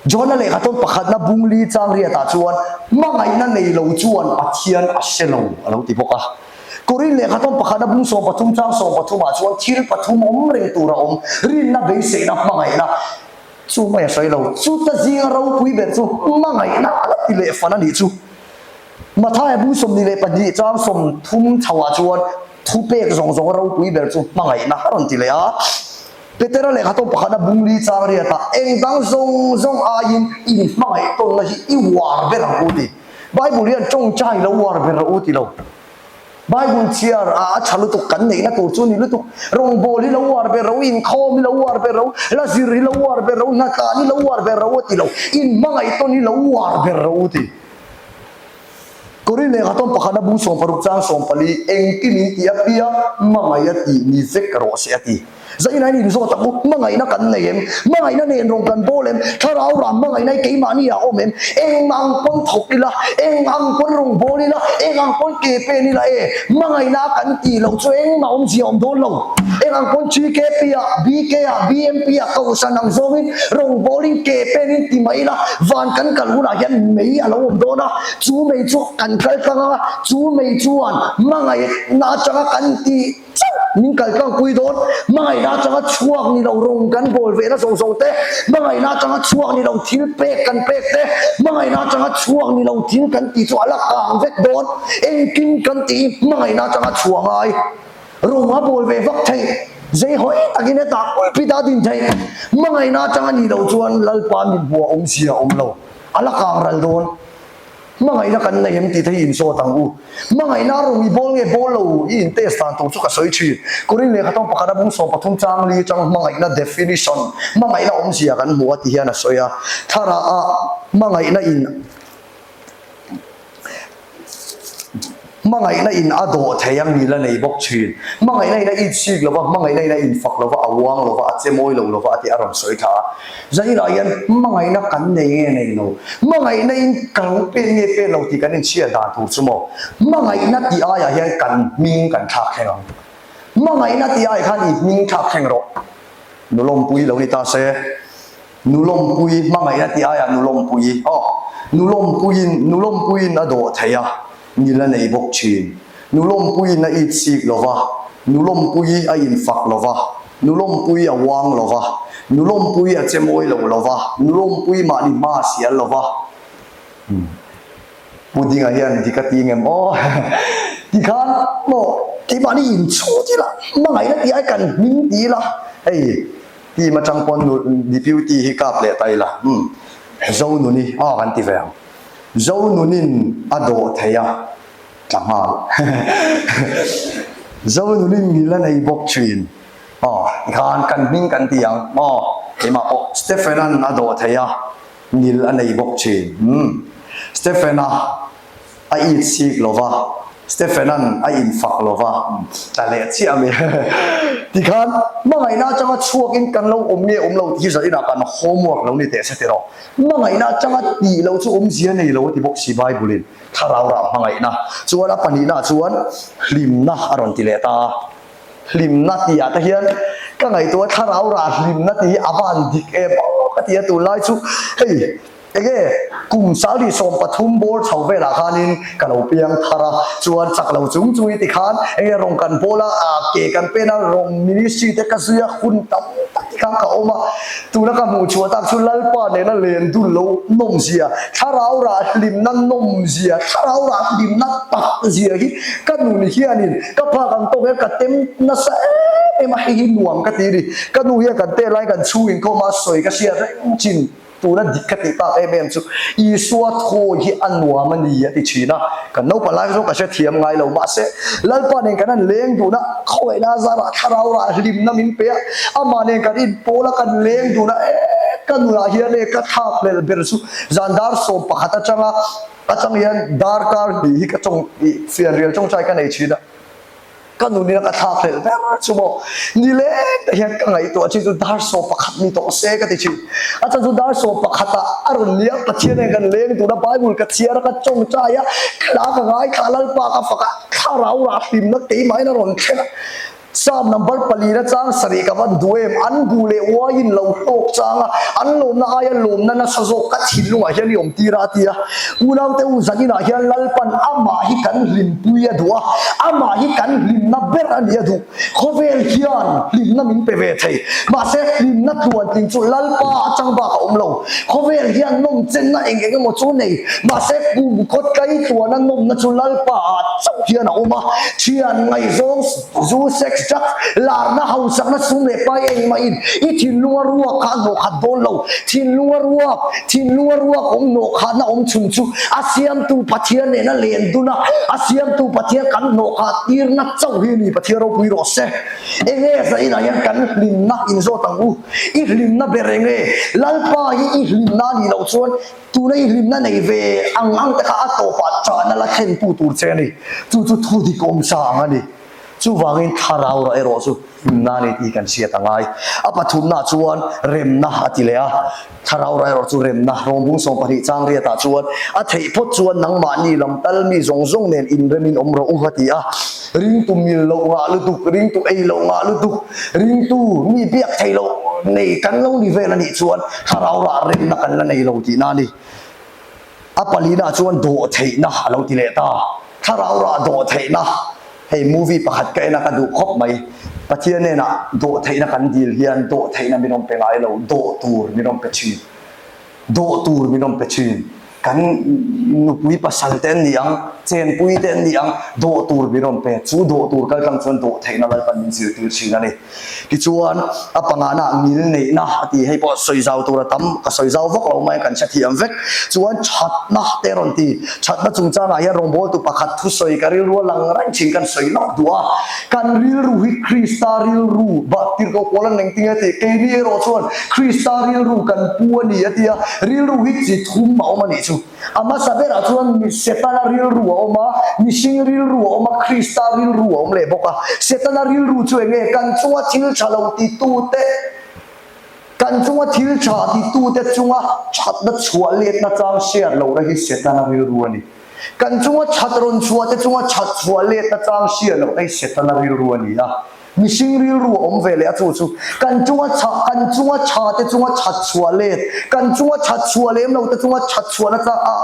A: Johna lehkha tawn pakhatna bung li chang riatah chuan hmangaihna nei lo chuan Pathian a hre lo a lo ti bawk a. Korin lehkha tawn pakhatna bung 13 chang 13 ah chuan thil pathum awm reng tur a awm, rinna, beiseihna, hmangaihna. Chu mai a sawi lo, chuta zinga ropui ber chu hmangaihna a la ti leh fan a nih chu. Mathaia bung 22 chang 30 chhoah chuan. Thupek zawng zawng ropui ber chu hmangaihna a rawn ti leh a. Petera lehkha tawng pakhatna bungli chang riatah eng dang zawng zawng aiin inhmangaih tawnna hi i uar ber ang u ti. Bible hian tawngtai lo uar ber rawh u ti lo. Bible chhiar a a tha lutuk kan neihna tur chu ni lutuk. Rawngbawl hi lo uar ber rawh u, inkhawm hi lo uar ber rawh u, la zir hi lo uar ber rawh u, hnatlan hi lo uar ber rawh u a ti lo. Inhmangaih tawn hi lo uar ber rawh u ti. Korin lehkha tawn pakhatna bung 60 chang 14, Engtin in tih apiang hmangaih a tih ni vek rawh se a ti. Zainah in inzawt ang u, hmangaihna kan nei em? Hmangaihna nen rawn kan bawl em? Thlarau ram hmangaihna hi keimahni ah a awm em? Eng ang pawn thawk ila, eng ang pawn rawn bawl ila, eng ang pawn ke pen ila e, hmangaihna a kan tih loh chu engmah awmzia a awm dawn lo. Eng ang pawn GKP ah, BK ah, BMP ah kohhran ang zawngin rawn bawlin ke penin ti mai ila, van kan kal hunah hian mei a lo awm dawn a, chu mei chu kan kal tlang a, chu mei chuan hmangaihna atanga kan tih chauh min kal tlangpui dawn. Hmangaihna atanga chhuak ni lo rawn kan bawl vehna zawng zawng te, hmangaihna atanga chhuak ni lo thil pek kan pek te, hmangaihna atanga chhuak ni lo thil kan tih chu a la kang vek dawn. Engkim kan tih hi hmangaihna atanga chhuah ngai. Rawng a bawl ve vak theih, zei hawi takin hetah pulpit a din theih. Hmangaihna atang a nih loh chuan Lalpa mit hmuh a awmzia a awm lo, a la kang ral dawn. Hmangaihna kan nei em tih te hi inzawt ang u. Hmangaihna rawng i bawl nge bawl lo i in test dan tur chu ka sawi thin. Korin lehkha tawng pakhat a bung 13 chang li atang hmangaihna definition, hmangaihna awmzia kan hmu a ti hian a sawi a. Thlarah ah hmangaihna in. Hmangaihna in a dawh thei a, mil a nei bawk thin. Hmangaihna in a itsik lo va, hmangaihna in a infak lo va, a uang lo va, a che mawi lo lo va a tih a rawn sawi thla a. Zainah hian hmangaihna kan nei nge nei lo, hmangaihna in ka lo pen nge pen lo tih kan inchhiat dan tur chu maw? Hmangaihna tih aiah hian kan hming kan thlak thleng ang. Hmangaihna tih aiah khan i hming thlak thleng rawh. Nulawmpui lo ni ta se. Nulawmpui hmangaihna tih aiah nulawmpui aw nulawmpuiin nulawmpuiin a dawh thei a, nil a nei bawk thin. Nulawmpuiin a itsik lo va, nulawmpui a infak lo va, nulawmpui a uang lo va, nulawmpui a che mawi lo lo va, nulawmpui mahni hma a sial lo va. Pu Dinga hian dik a ti ngem aw tikhan maw keimahni inchhut ila hmangaihna tih ai kan hming ti ila hei Team atang pawn nu deputy hi kap leh ta ila umm Zonuni aw kan ti ve ang Zonunin a dawh thei a tla nghal Zonunin ngil a nei bawk thin aw tikhan kan hming kan ti ang maw keimah pawh Stephen-a'n a dawh thei a ngil a nei bawk thin umm Stephen-a A it sik lo va, Stephen-a'n a infak lo va, tla leh chiah a mi. Tikhan, hmangaihna atanga chhuakin kan lo awm nge awm lo tih hi zaninah kan homework lo ni teh se tiraw. Hmangaihna atanga tih loh chu awmzia nei lo a ti bawk si Bible-in, thlarau rah hmangaihna. Chuan a pahnihnaah chuan hlimna a rawn ti leh ta a. Hlimna tihah te hian ka ngaihtuah thlarau rah hlimna tih hi a van dik em aw ka ti a tunlai chu hei Enge kum 33 bawr chho velah khanin ka lo piang thar a, chuan chak lo chung chung i ti khan enge rawng kan bawl a, ke kan pen a, rawng ministry te ka zui a, hun tam tak ti khan ka awm a, tuna ka hmuh chhuah tak chu Lalpa nena len dun lo nawm zia, thlarau rah hlimna nawm zia, thlarau rah hlimna tak zia hi ka nun hianin ka phak ang tawk hian ka tem nasa em em a, hei hi nuam ka ti a ni. Ka nu hian kan tel lai kan chhung inkhawm a sawi ka hriat reng chin. Tuna dik ka tih tak em em chu Isua thawi hi a nuam a ni a ti thin a, kan naupang lai zawng ka hre thiam ngai lo mahse Lalpa nen kan han leng dun a, khawngaihna a zarah thlarau rah hlimna min pe a, amah nen kan inpawl a kan leng dun a, e ka nunah hian e ka thlak hlel ber chu zan dar 11 atanga atang hian darkar hnih hi ka tawng fianrial tawngtai ka nei thin a. Ka nun ina ka thlak hlelh ber chu maw ni leng te hian ka ngaihtuah chin chu dar 11 ni tawh se ka ti thin. A chhan chu dar 11 ah a rawn nia Pathian hian kan leng tuna Bible ka chhiar a ka tawngtai a thla ka ngaithla Lalpa ka fak a thlarau rah hlimna keimah in a rawn thlen a. Psalm number palina chang sarih ka van duh em, an buh leh uaiin lo hlawk chang a, an lawmna aia lawmna nasa zawk ka thinlungah hian i awm tir a, a ti a. Unaute u zaninah hian Lalpan amah hi kan hlimpui a duh a, amah hi kan hlimna ber a ni a duh. Khawvel hian hlimna min pe ve thei, mahse hlimna tluantling chu Lalpa atang bak a awm lo. Khawvel hian nawmchenna eng eng emaw chu nei, mahse kum khaw tlai tluana nawmna chu Lalpa ah chauh hian a awm a. Thian ngaihzawng, zu, sex, drugs, larna, hausakna, sum leh pai engmahin i thinlunga ruak kha a hnawhkhat dawn lo. Thinlunga ruak, thinlunga ruak awm hnawhkhatna awm chhun chu a siamtu Pathian nena len dun a, a siamtu Pathian kan hnawhkhat tirna chauh hi a ni, Pathian ropui rawh se. Enge zainah hian kan hlimna inzawt ang u. I hlimna ber enge? Lalpa hi i hlimna a nih loh chuan tuna i hlimna nei ve ang ang te kha a tawpah chahna la thlentu tur che a ni. Chu chu thu dik awmsa ang a ni. Chuvangin thlarau rah erawh chu hlimna a ni tih kan hriat a ngai. A pathumnaah chuan remna a ti leh a. Thlarau rah erawh chu remna, rawngbung 12 chang riatah chuan a theih phawt chuan nangmahni lam tal mi zawng zawng nen inremin awm rawh u a ti a. Ringtu mil loh ngah lutuk, ringtu ei loh ngah lutuk, ringtu mi biak theih loh nei kan lo ni vel a nih chuan thlarau rah remna kan la nei lo tihna a ni. A palina chuan dawhtheihna a lo ti leh ta. Thlarau rah dawhtheihna, hei movie pakhat ka en a ka duh khawp mai. Pathian hnenah dawhtheihna kan dil hian dawhtheihna min rawn pe ngai lo, dawh tur min rawn pe thin. Dawh tur min rawn pe thin. Kan nupui pasal te an ni ang, chenpui te an ni ang, dawh tur min rawn pe. Chu dawh tur kal tlang chuan dawhtheihna Lalpan min zirtir thin a ni. Tichuan, a pangana ngil neihna a ti, hei pawh sawi zau tur a tam, ka sawi zau vak lo mai, kan hrethiam vek. Chuan thatna te rawn ti, thatna chungchangah hian rawngbawltu pakhat thusawi ka rilru a lang reng thin kan sawi lawk duh a, kan rilru hi Krista rilru bah tirhkoh pawl an engtin nge tih, keini erawh chuan Krista rilru kan pu a ni a ti a, rilru hi chi thum a awm a nih chu. A hmasa berah chuan Setana rilru a awm a, mihring rilru a awm a, Krista rilru a awm leh bawk a. Setana rilru chu eng nge? Kan chunga thil tha lo titute, kan chunga thil tha titute chunga thatna chhuah letna chang hriat lohna hi Setana rilru a ni. Kan chunga that rawn chhuah te chunga that chhuah letna chang hriat lohna hi Setana rilru a ni a. Mihring rilru a awm ve leh a chu chu kan chunga chha kan chunga tha te chunga that chhuah let kan chunga that chhuah lem lo te chunga that chhuah na chang a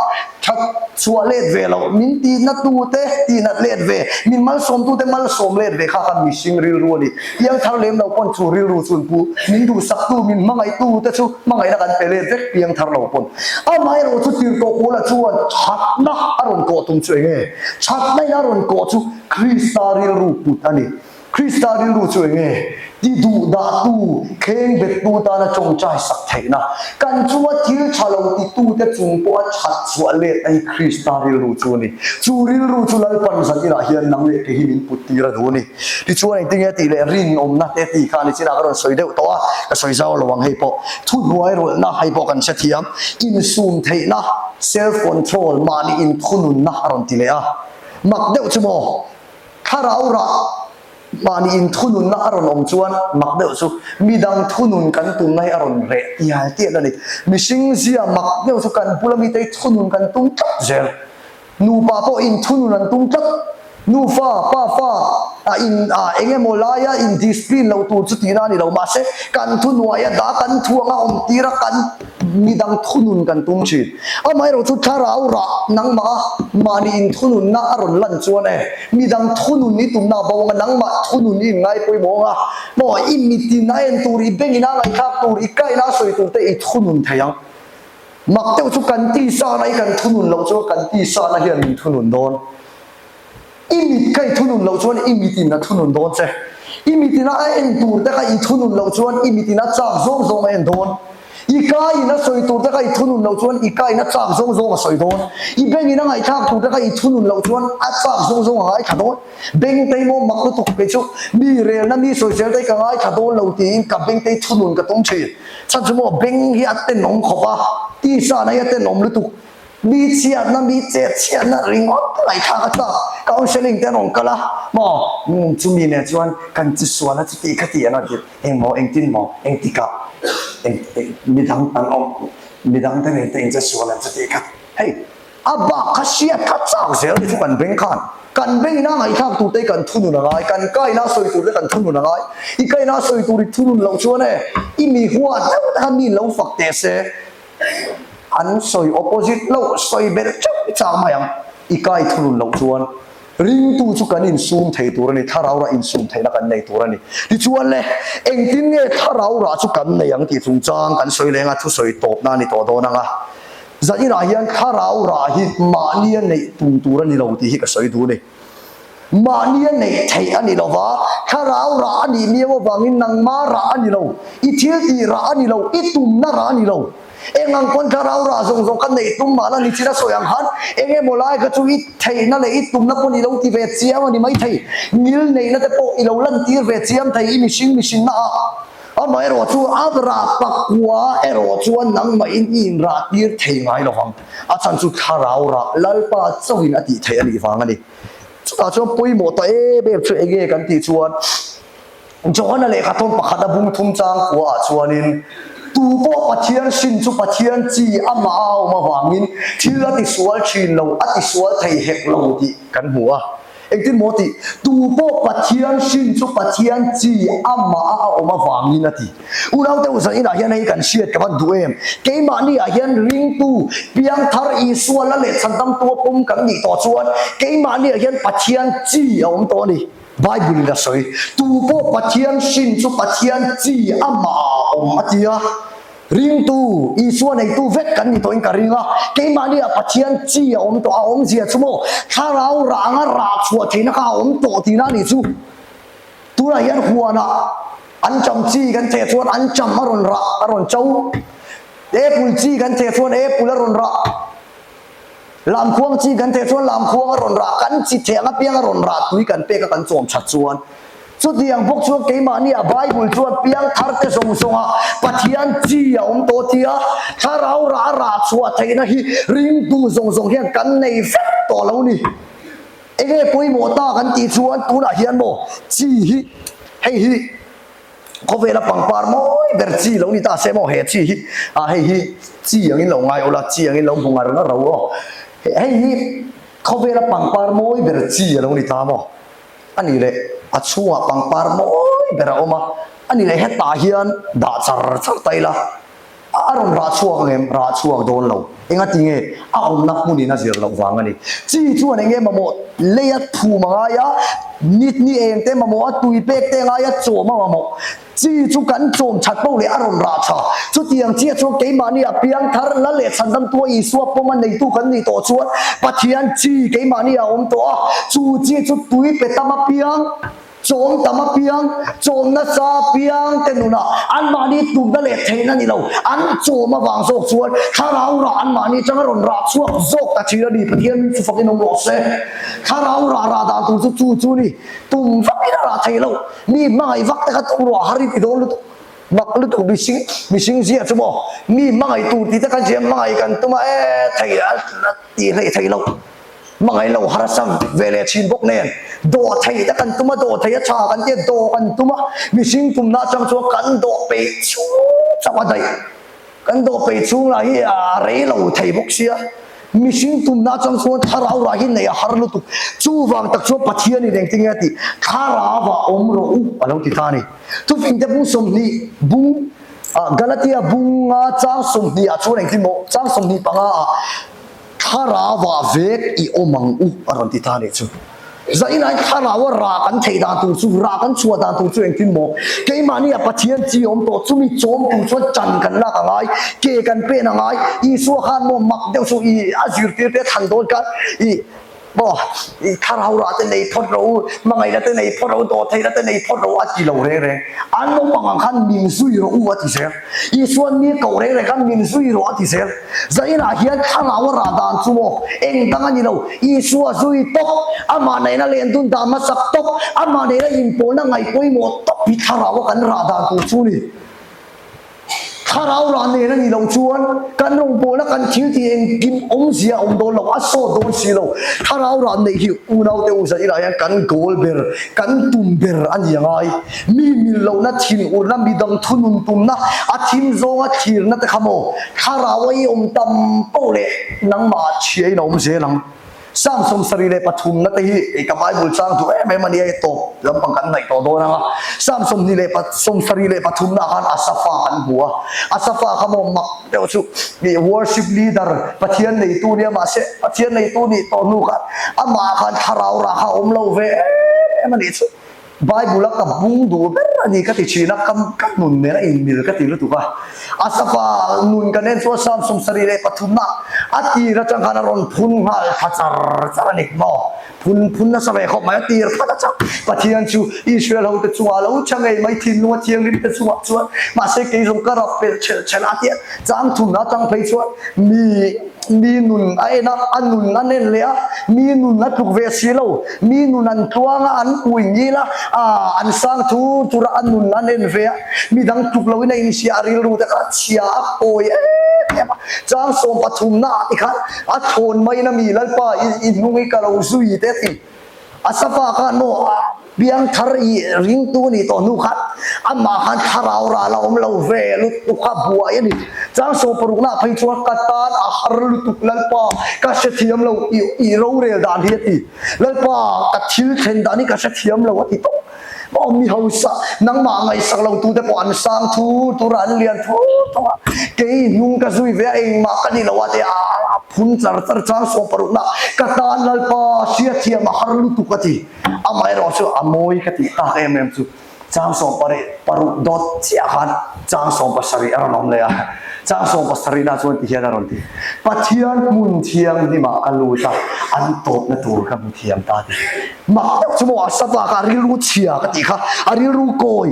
A: that chhuah let ve lo min tih na tu te tih nat let ve min malsawm tu te malsawm let ve kha kha mihring rilru a ni piangthar lem lo pawn chu rilru chu an pu min duhsak tu min hmangaih tu te chu hmangaihna kan pe let vek piangthar lo pawn amaherawh chu tirhkoh pawla chuan thatna a rawn kawh tum chu enge thatna in a rawn kawh chu Krista rilru put a ni. Krista rilru chu enge? Ti duh dahtu, thleng bettu tana tawngtai sak theihna. Kan chunga thil tha lo titute chung pawha that chhuah let a hi Krista rilru chu a ni. Chu rilru chu Lalpan zan inah hian nang leh kei hi min put tir a duh a ni. Tichuan engtinge tih leh rinawmna te tih kha nichinah ka rawn sawi deuh tawh a, ka sawi zau lo ang hei pawh. Thuhnuai rawlhna hei pawh kan hrethiam. Insum theihna, self control, mahni inthununna a rawn ti leh a. Mak deuh chu maw? Thlarau rah mahni inthununna a rawn awm chuan mak deuh chu midang thunun kan tumna hi a rawn reh tial tial a ni. Mihring zia mak deuh chu kan bula mite hi thunun kan tum tlat zel. Nupa pawh inthunun an tum tlat. Nufa, pafa a in a eng emaw laia in discipline loh tur chu tihna a ni lo. Mahse, kan thuhnuaia dah kan thu anga awm tira kan Midang thunun kan tum thin. Amaherawh chu thlarau rah nangmah a mahni inthununna a rawn lan chuan e, midang thunun i tumna a bo anga nangmah thunun i inngai pawimawh anga maw i mitin a en tur, i bengin a ngaihthlak tur, i kaina a sawi tur te i thunun thei ang. Mak deuh chu kan tisa na hi kan thunun loh chuan kan tisa na hian min thunun dawn. I mit kha i thunun loh chuan i mitin a thunun dawn che. I mitin a a en tur te kha i thunun loh chuan i mitin a chak zawng zawng a en dawn. I ka in a sawi tur te kha i thunun loh chuan i ka in a chak zawng zawng a sawi dawn. I beng in a ngaihthlak tur te kha i thunun loh chuan a chak zawng zawng a ngaithla dawn. Beng te hi maw mak lutuk kei chu mi relna mi sawisel te hi ka ngaithla dawn lo tiin ka beng te hi thunun ka tum thin. Chhan chu maw beng hi a tenawm khawp a, tisa na hi a tenawm lutuk. Mi chhiatna, mi chet chhiatna ringawt ngaihthlak a tlak. Counselling te an rawn kal a, maw chumi nen chuan kan chi sual a chuti kha ti an rawn ti, eng maw, engtin maw, engtikah, eng eng midang an awm, midang te nen te in che sual an chuti kha, hei a bak kha hriat kha chak zel ni chu kan beng khan. Kan bengina ngaihthlak tur te hi kan thunun a ngai, kan kaina sawi tur te kan thunun a ngai. I kaina sawi tur i thunun loh chuan e, i mi huat deuh te khan mi in lo fak teh se, an sawi opposite loh sawi belh teuh chak mai ang. I kai thunun loh chuan ringtu chu kan insum thei tur a ni, thlarau rah insum theihna kan nei tur a ni. Tichuan le, engtin nge thlarau rah chu kan nei ang tih chungchang kan sawi leng a, thusawi tawpna a ni tawh dawn ang a. Zainah hian thlarau rah hi mahnia neih tum tur a ni lo tih hi ka sawi duh a ni. Mahnia neih theih a ni lo va, thlarau rah a nih miau avangin nangma rah a ni lo, i thil tih rah a ni lo, i tumna rah a ni lo. Eng ang pawn thlarau rah zawng zawng ka neih tum mahna ni chin a sawi ang khan eng emaw lai kha chu i theihna leh i tumna pawn i lo ti ve chiam a ni maithei. Ngil neihna te pawh i lo lantir ve chiam thei i mihring mihrinna ah. Amaherawh chu a rah pakua erawh chuan nangmahin i inrah tir thei ngai lo vang. A chhan chu thlarau rah Lalpa chauhin a tih theih a nih vang a ni. Chutah chuan pawimawh ta em em chu enge kan tih chuan Johana lehkha thawn pakhat a bung thum chang khuaah chuanin tu pawh Pathian hrin chu Pathian chi amah a awm avangin thil a tisual thin lo, a tisual thei hek lo tih kan hmu a. Engtin maw tih? Tu pawh Pathian hrin chu Pathian chi amah a a awm avangin a ti. Unaute u zan inah hian hei kan hriat ka van duh em? Keimahni ah hian ringtu piangthar Isua la leh chhandamtu a pawm kan nih tawh chuan keimahni ah hian Pathian chi a awm tawh a ni. Bible in a sawi. Tu pawh Pathian hrin chu Pathian chi amah ah a awm a ti a. Ringtu, Isua neitu vek kan ni tawhin ka ring a, keimahni ah Pathian chi a awm tawh, a awmzia chu maw thlarau rah anga rah chhuah theihna kha a awm tawh tihna a nih chu. Tunah hian huanah an cham chi kan theh chuan an cham a rawn rah, a rawn cho. Apple chi kan theh chuan apple a rawn rah. Lamkhuang chi kan theh chuan lamkhuang a rawn rah, kan chi theh ang apiang a rawn rah tui kan pek a kan chawm that chuan. Chutiang bawk chuan keimahni ah Bible chuan piang thar te zawng zawng ah Pathian chi a awm tawh tia thlarau rah a rah chhuah theihna hi ringtu zawng zawng hian kan nei vek tawh lo ni. Enge pawimawh ta kan tih chuan tunah hian maw chi hi hei hi Khawvela pangpar mawi ber chi lo ni ta se maw he chi hi ah hei hi chi angin lo ngai ula chi angin lo hmu ngar ngar ro aw hei hi khawvela pangpar mawi ber chi a lo ni ta maw a nih leh a chhungah pangpar mawi ber a awm a a nih leh hetah hian dah char char ta ila A rawn rah chhuak ang em? Rah chhuak dawn lo. Enga ti nge? A awmna hmunin a zir loh vang a ni. Chi chuan eng nge mamawh lei a thum a ngai a, ni ni eng te mamawh a, tui pek te a ngai a, chawm a mamawh. Chi chu kan chawm that poh leh a rawn rah tha. Chutiang chiah chuan keimahni a piang thar la leh chhandamtua Isua pawm a neitu kan nih tawh chuan Pathian chi keimahni a awm tawh a, chu chi chu tui pe tam apiang, Chawm tam apiang, chawm nasa apiang te nunah anmahni tumna leh theihna ni lo, an chawm avang zawk chuan thlarau rah anmahni atanga rawn rah chhuak zawk ta thin a ni. Pathian chu fakin awm rawh se. Thlarau rah rah dan tur chu chu chu ni. Tum vakin a rah theih loh. Mi hmangaih vak te kha tum ruah har i ti dawn lutuk. Mak lutuk mihring mihring zia chu maw mi hmangaih tur tih te kan hria hmangaih kan tum a e thei a tih hleih theih loh. Hmangaih lo harsa ve leh thin bawk nen dawh theih te kan tum a, dawh theih a tha kan tia dawh kan tum a, mihring tumna atang chuan kan dawh peih chhung chauh a daih, kan dawh peih chhung lah hi a rei lo thei bawk sia, mihring tumna atang chuan thlarau rah hi neih a har lutuk, chuvang tak chuan Pathianin engtin nge a tih, thlarauah awm rawh u a lo ti ta a ni. Thufing te bung 20 bung Galatia bunga chang 20 ah chuan engtin maw chang 25 ah Thlarauah vek i awm ang u a rawn ti ta nih chu. Zainai thlaraua rah kan theih dan tur chu, rah kan chhuah dan tur chu engtin maw? Keimahni ah Pathian chi awm tawh, chumi chawm tur chuan chan kan lak a ngai, ke kan pen a ngai. Isua khan maw mak deuh chu i a zirtir te a thlan dawn khan i maw i thlarau rah te nei phawt rawh u, hmangaihna te nei phawt rawh u, dawhtheihna te nei phawt rawh u a ti lo reng reng. An awm ang ang khan min zui rawh u a ti zel. Isuan mi koh reng reng khan min zui rawh a ti zel. Zainah hian thlarau a rah dan chu maw eng dang a ni lo. Isua zui tawp, amah nena len dun dan hmasak tawp, amah nena inpawlna ngaih pawimawh tawp hi thlarau a kan rah dan tur chu a ni. Thlarau rah nen a nih loh chuan kan rawngbawlna kan thil tih engkim awmzia a awm dawn lo, a sawt dawn si lo. Thlarau rah neih hi unaute u Zainah hian kan goal ber, kan tum ber a ni a ngai. Mi mil lohna, thinurna, midang thunun tumna, a thim zawnga thlirna te kha maw thlarau a i awm tam poh leh nangmah ah chhia in a awm zel ang. Psalm 73 na te hi ka Bible chang duh em em a nia, hei tawp lampang kan hnaih tawh dawn ang a. Psalm 23 naah khan Asapha kan hmu a, Asapha kha maw mak deuh chu ih worship leader Pathian neitu nia mahse Pathian neitu nih tawh hnu khan amah khan thlarau rah kha a awm lo ve em em a nih chu. Bible a ka bung duh ber a ni ka ti thin a, ka ka nun nen a inmil ka ti lutuk a. Asapha nun kan en chuan Psalm 73 na a tir atang khan a rawn phun nghal thla char char a ni maw? Phun phun nasa ve khawp mai a tir khat atang Pathian chu Israel ho te chungah a lo tha ngei mai thinlung a thianghlim te chungah chuan mahse kei zawng ka rap pelh chhelh chhelh a tia chang thun atang phei chuan mi Mi nun a en a, a nun an en leh a, mi nun a tluk ve si lo, mi nun an tluang a, an ui ngil a, aah an sang thur thur a, a nun an en ve a, mi dang tluk loin a inhria, a rilru te kha a chhia, a kawi em em a, chang 13 na ah te khan a thlawn maiin a mi Lalpa i hnung hi ka lo zui te a ti. Asafa khan maw piangthar i ringtu nih tawh hnu khan amah khan thlarau ral a awm lo ve lutuk kha buai a ni. Chang 16 nah phei chuan ka tan a har lutuk Lalpa ka hrethiam lo i i rorel dan hi a ti. Lalpa ka thil thlen dan hi ka hrethiam lo a ti tawp. Maw mi hausa nangmah ngaihsak lo tute pawh an sang thur thur a an lian thur thur a kei hnung ka zui ve a engmah ka ni lo a ti a a phun char char chang 16 nah ka tan Lalpa hriathiam a har lutuk a ti. Amaherawh chu a mawi ka tih tak em em chu chang 16 dawt chiah khan chang 17 a rawn awm leh a, chang 17 nah chuan tihian a rawn ti, Pathian hmun thianghlimah ka lut a, an tawpna tur ka hmu thiam ta ti. Mak deuh chu maw a sava kha a rilru chhia ka tih kha, a rilru kawi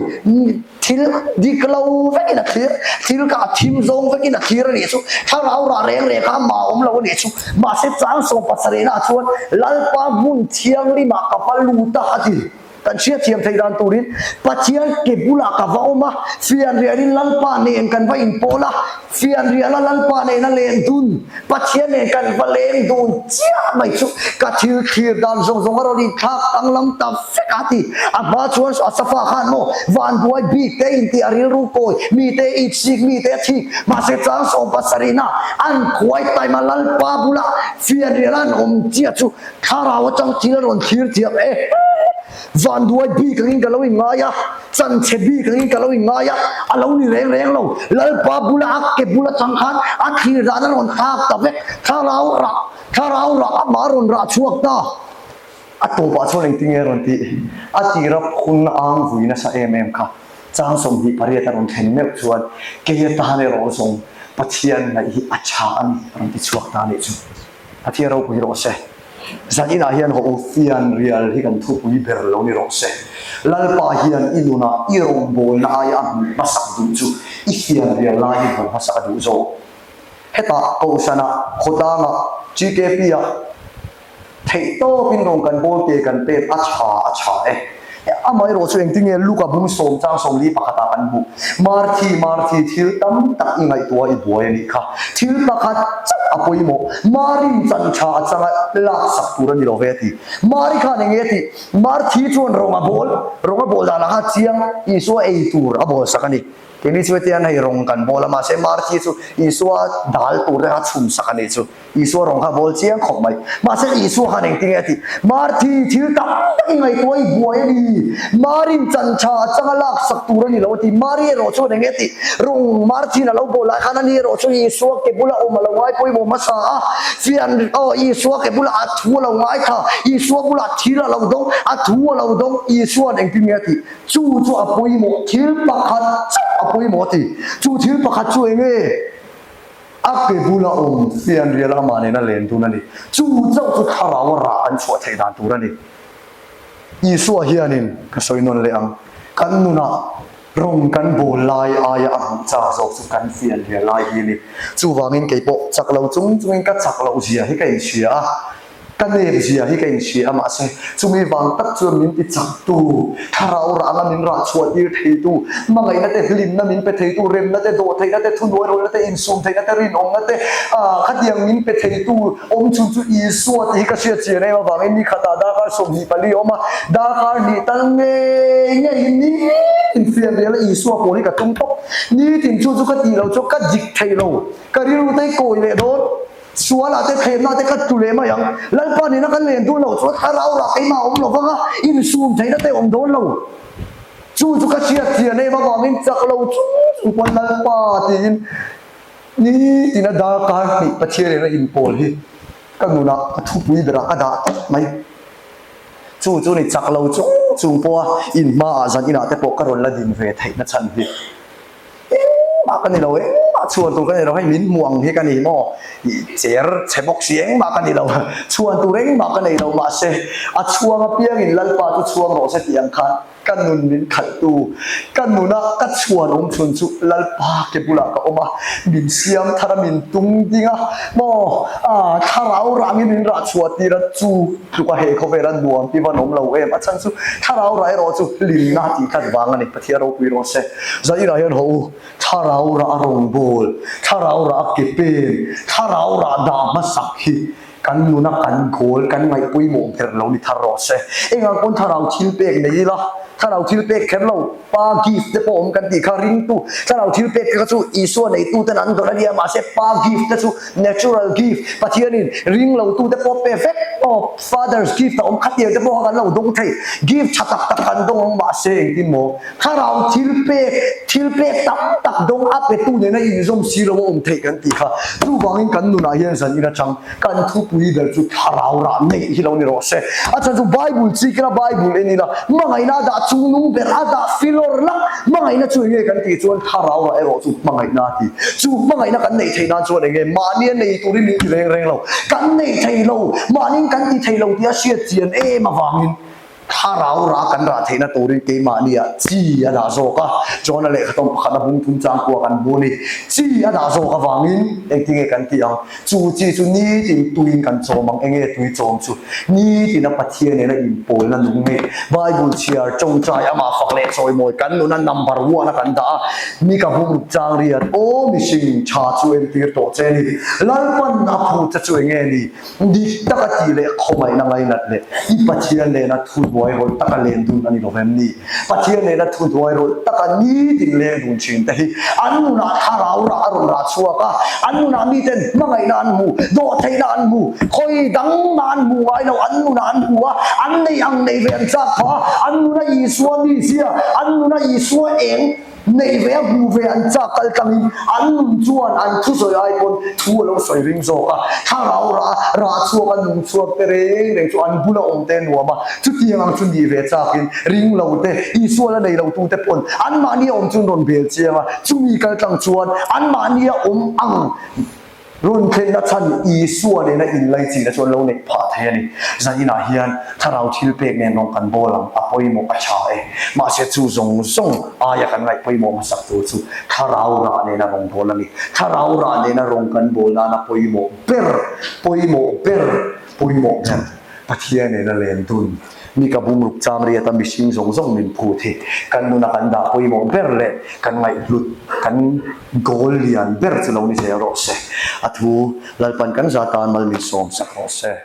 A: thil dik lo vekin a thlir, thil kha a thim zawng vekin a thlir a nih chu, thlarau rah reng reng kha amah a awm lo a nih chu, mahse chang 17 nah chuan Lalpa hmun thianghlimah ka va lut a a ti. Kan hriatthiam theih dan turin Pathian ke bulah ka va awm a, fianrialin Lalpa nen kan va inpawl a, fianriala Lalpa nena len dun, Pathian nen kan va leng dun chiah mai chu ka thil thlir dan zawng zawng a rawn inthlak danglam ta vek a ti. A hma chuan Asafa khan maw vanbuai bik te intih a rilru kawi, mite itsik, mite a thik, mahse chang 17 na an khuai taima Lalpa bulah fianriala an awm chiah chu Thlarau atang thil a rawn thlir thiam e. Vanduai bik angin ka lo inngai a, chanchhe bik angin ka lo inngai a, a lo ni reng reng lo. Lalpa bula a ke bul atang khan a thlir dan a rawn thlak ta vek. Thlarau rah, thlarau rah amah a rawn rah chhuak ta. A tawpah chuan engtin nge a rawn tih? A tira phun ang vui nasa em em kha chang 28 a rawn thlen meuh chuan kei atan erawh zawng Pathian ngaih hi a tha a ni a rawn ti chhuak ta anih chu. Pathian ropui rawh se. Zan inah hian haw u fianrial hi kan thupui ber lo ni rawh se. Lalpa hian i nunah i rawngbawlna aia a hmuh hmasak duh chu i fianrial lai hi hmuh hmasak a duh zawk. Hetah Kohhranah, khawtlangah, GKP-ah theihtawpin rawn kan bawl ke kan pek a tha a tha e. Amaherawh chu engtin nge Luka bung sawm chang 41 ah kan hmuh? Marthi, Marthi, thil tam tak i ngaihtuah i buai a nih kha. Thil pakhat chauh a pawimawh. Marin chan tha a changa laksak tur a ni lo ve a ti. Mari khan eng nge a tih? Marthi chuan rawng a bawl, rawng a bawl danah khan chiang Isua ei tur a bawl sak a ni. Keini chu hetiang hei rawng kan bawl a, mahse Marthi chu Isua dal tur te kha chhum sak a nih chu. Isua rawng kha bawl chiang khawp mai. Mahse Isua khan engtin nge a tih? Marthi, thil tam tak i ngaihtuah i buai a ni. Marin chan tha a changa laksak tur a ni lo a ti. Mari erawh chuan eng nge a tih? Rawng Marthin a lo bawl lai khan ani erawh chu Isua ke bula awm a lo ngai pawimawh hmasa a. Fian, aw, Isua ke bulah a thu a lo ngai tha. Isua bulah thil a lo dawng, a thu a lo dawng. Isua'n engtin nge a tih? Chu chu a pawimawh, thil pakhat chauh a pawimawh a ti. Chu thil pakhat chu eng nge? A ke bula awm fianrial amah nena len dun a ni. Chu chauh chu thlarau a rah an chhuah theih dan tur a ni. Isua hianin ka sawi nawn leh ang, kan nunah rawng kan bawl lai aia a hmuh chak zawk chu kan fianrial lai hi a ni. Chuvangin kei pawh chak lo chung chungin ka chak loh zia hi ka inhria a. Ka nep zia hi ka inhria a, mahse chumi vang tak chuan min ti chaktu, thlarau rahna min rah chhuah tir theitu, hmangaihna te, hlimna min pe theitu, remna te, dawhtheihna te, thunuairawlna te, insum theihna te, rinawmna te, ah khatiang min pe theitu awm chhun chu Isua tih hi ka hriat chian em avangin ni khatah darkar 24 a awm a, darkar hnih tal ngei ngeiin nitin fianriala Isua pawl hi ka tum tawp. Nitin chu chu ka tih loh chuan ka dik thei lo, ka rilru te hi kawi leh dawn. Sualah te thlemna te ka tlu leh mai ang. Lalpa nena kan len dun loh chuan thlarau rah keimah a awm lo vang a, insum theihna te awm dawn lo. Chu chu ka hriat chian em avangin chak lo chung chung pawn Lalpa tiin nitina darkar hnih Pathian nena inpawl hi ka nunah ka thupui berah ka dah tlat mai. Chu chu ni chak lo chung chung pawha inhmaah zan inah te pawh ka rawn la din ve theihna chhan hi. Engmah ka ni lo, engmah chhuan tur ka ni lo, hei min hmu ang hi ka ni maw? Ih cher chhe bawk si engmah ka ni lo, chhuan tur engmah ka nei lo mahse a chhuang apiangin Lalpa chu chhuang rawh se tih ang khan ka nun min khalhtu, ka nuna ka chhuan awm chhun chu Lalpa ke bulah ka awm a, min siam thar a, min tung ding a maw? Ah thlarau rangin min rah chhuah tir a chu. Tluka he khawvela nuam pi van awm lo em? A chhan chu thlarau rah erawh chu hlimna tih tlat vang a ni. Pathian ropui rawh se. Zairah hian haw u, thlarau rah a rawngbâwl, thlarau rah a ke pên, thlarau rah dah hmasak hi kan nuna kan goal, kan ngaih pawimawh ber lo ni thar rawh se. Engah pawn thlarau thil pek nei ila, thlarau thil pek kher lo, Pa gift te pawh awm kan tih kha ringtu, thlarau thil pek te kha chu Isua neituten an dawn a nia, mahse Pa gift te chu Natural gift, Pathianin ring lo tute pawh pe vek aw, Father's gift a awm khatiang te pawh kha kan lo dawng thei, gift tha tak tak kan dawng ang mahse engtin maw thlarau thil pek, thil pek tam tak dawng a petu nena inzawm si lo a awm theih kan tih kha, chuvangin kan nunah hian zan in atang kan thupui ber chu thlarau rah neih hi lo ni rawh se. A chhan chu Bible chik ila Bible en ila hmangaihna a dah chungnung ber a dah filawr lak hmangaihna chu enge kan tih chuan thlarau rah erawh chu hmangaihna a ti. Chu hmangaihna kan neih theih nan chuan enge mahnia nei turin min ti reng reng lo. Kan nei thei lo, mahniin kan ti thei lo tih a hriat chian em avangin thlarau rah kan rah theihna turin keimahnia chi a dah zawk a. John-a lehkhatawm pakhatna bung thum chang kua kan hmu a ni. Chi a dah zawk avangin engtinge kan tih ang? Chu chi chu nitin tuiin kan chawm ang, enge tui chawm chu? Nitina Pathian nena inpawlna nung nge? Bible chhiar, tawngtai, amah fak leh chawimawi kan nuna number one a kan dah a, ni ka bumruk chang riat, aw mihring tha chu entir tawh che ni, Lalpan a phut che chu enge ni? Dik taka tih leh khawngaihna ngainat leh i Pathian nena thuhnuai rawlh taka len dun a ni lo vem ni? Pathian nena thuhnuai rawlh taka nitin leng dun thin te hi an nunah thlarau rah a rawn rah chhuak a, an nunah miten hmangaihna an hmu, dawhtheihna an hmu, khawi dang mah an hmu ngai lo, an nunah an hmu a, an nei ang nei ve an chak phah a, an nuna Isua mizia, an nuna Isua eng. Neih ve a hmuh ve an chak kal tlangin an nun chuan an thusawi ai pawn thu a lo sawi ring zawk a, thlarau rah a rah chhuak a nung chhuak te reng reng chu an bula awm te nuam a, chutiang ang chu nih ve chakin ring lo te, Isua la nei lo tu te pawn anmahni a awm chu an rawn bel chiang a, chumi kal tlang chuan anmahni a awm ang. Rawn thlenna chhan Isua nena inlaichina chu an lo neih phah thei a ni. Zaninah hian thlarau thil pek nen rawng kan bawl ang, a pawimawh a tha e. Mahse chu zawng zawng aia kan ngaih pawimawh hmasak tur chu thlarau rah nena rawng bawl a ni. Thlarau rah nena rawng kan bawl nana pawimawh ber, pawimawh ber, pawimawh ber Pathian nena len dun. Mi ka bumruk cham riat a mihring zawng zawng min phut hi kan nuna kan dah pawimawh ber leh kan ngaihhlut kan goal lian ber chu lo ni zel rawh se. A thu Lalpan kan za tan mal min sawm sak rawh se.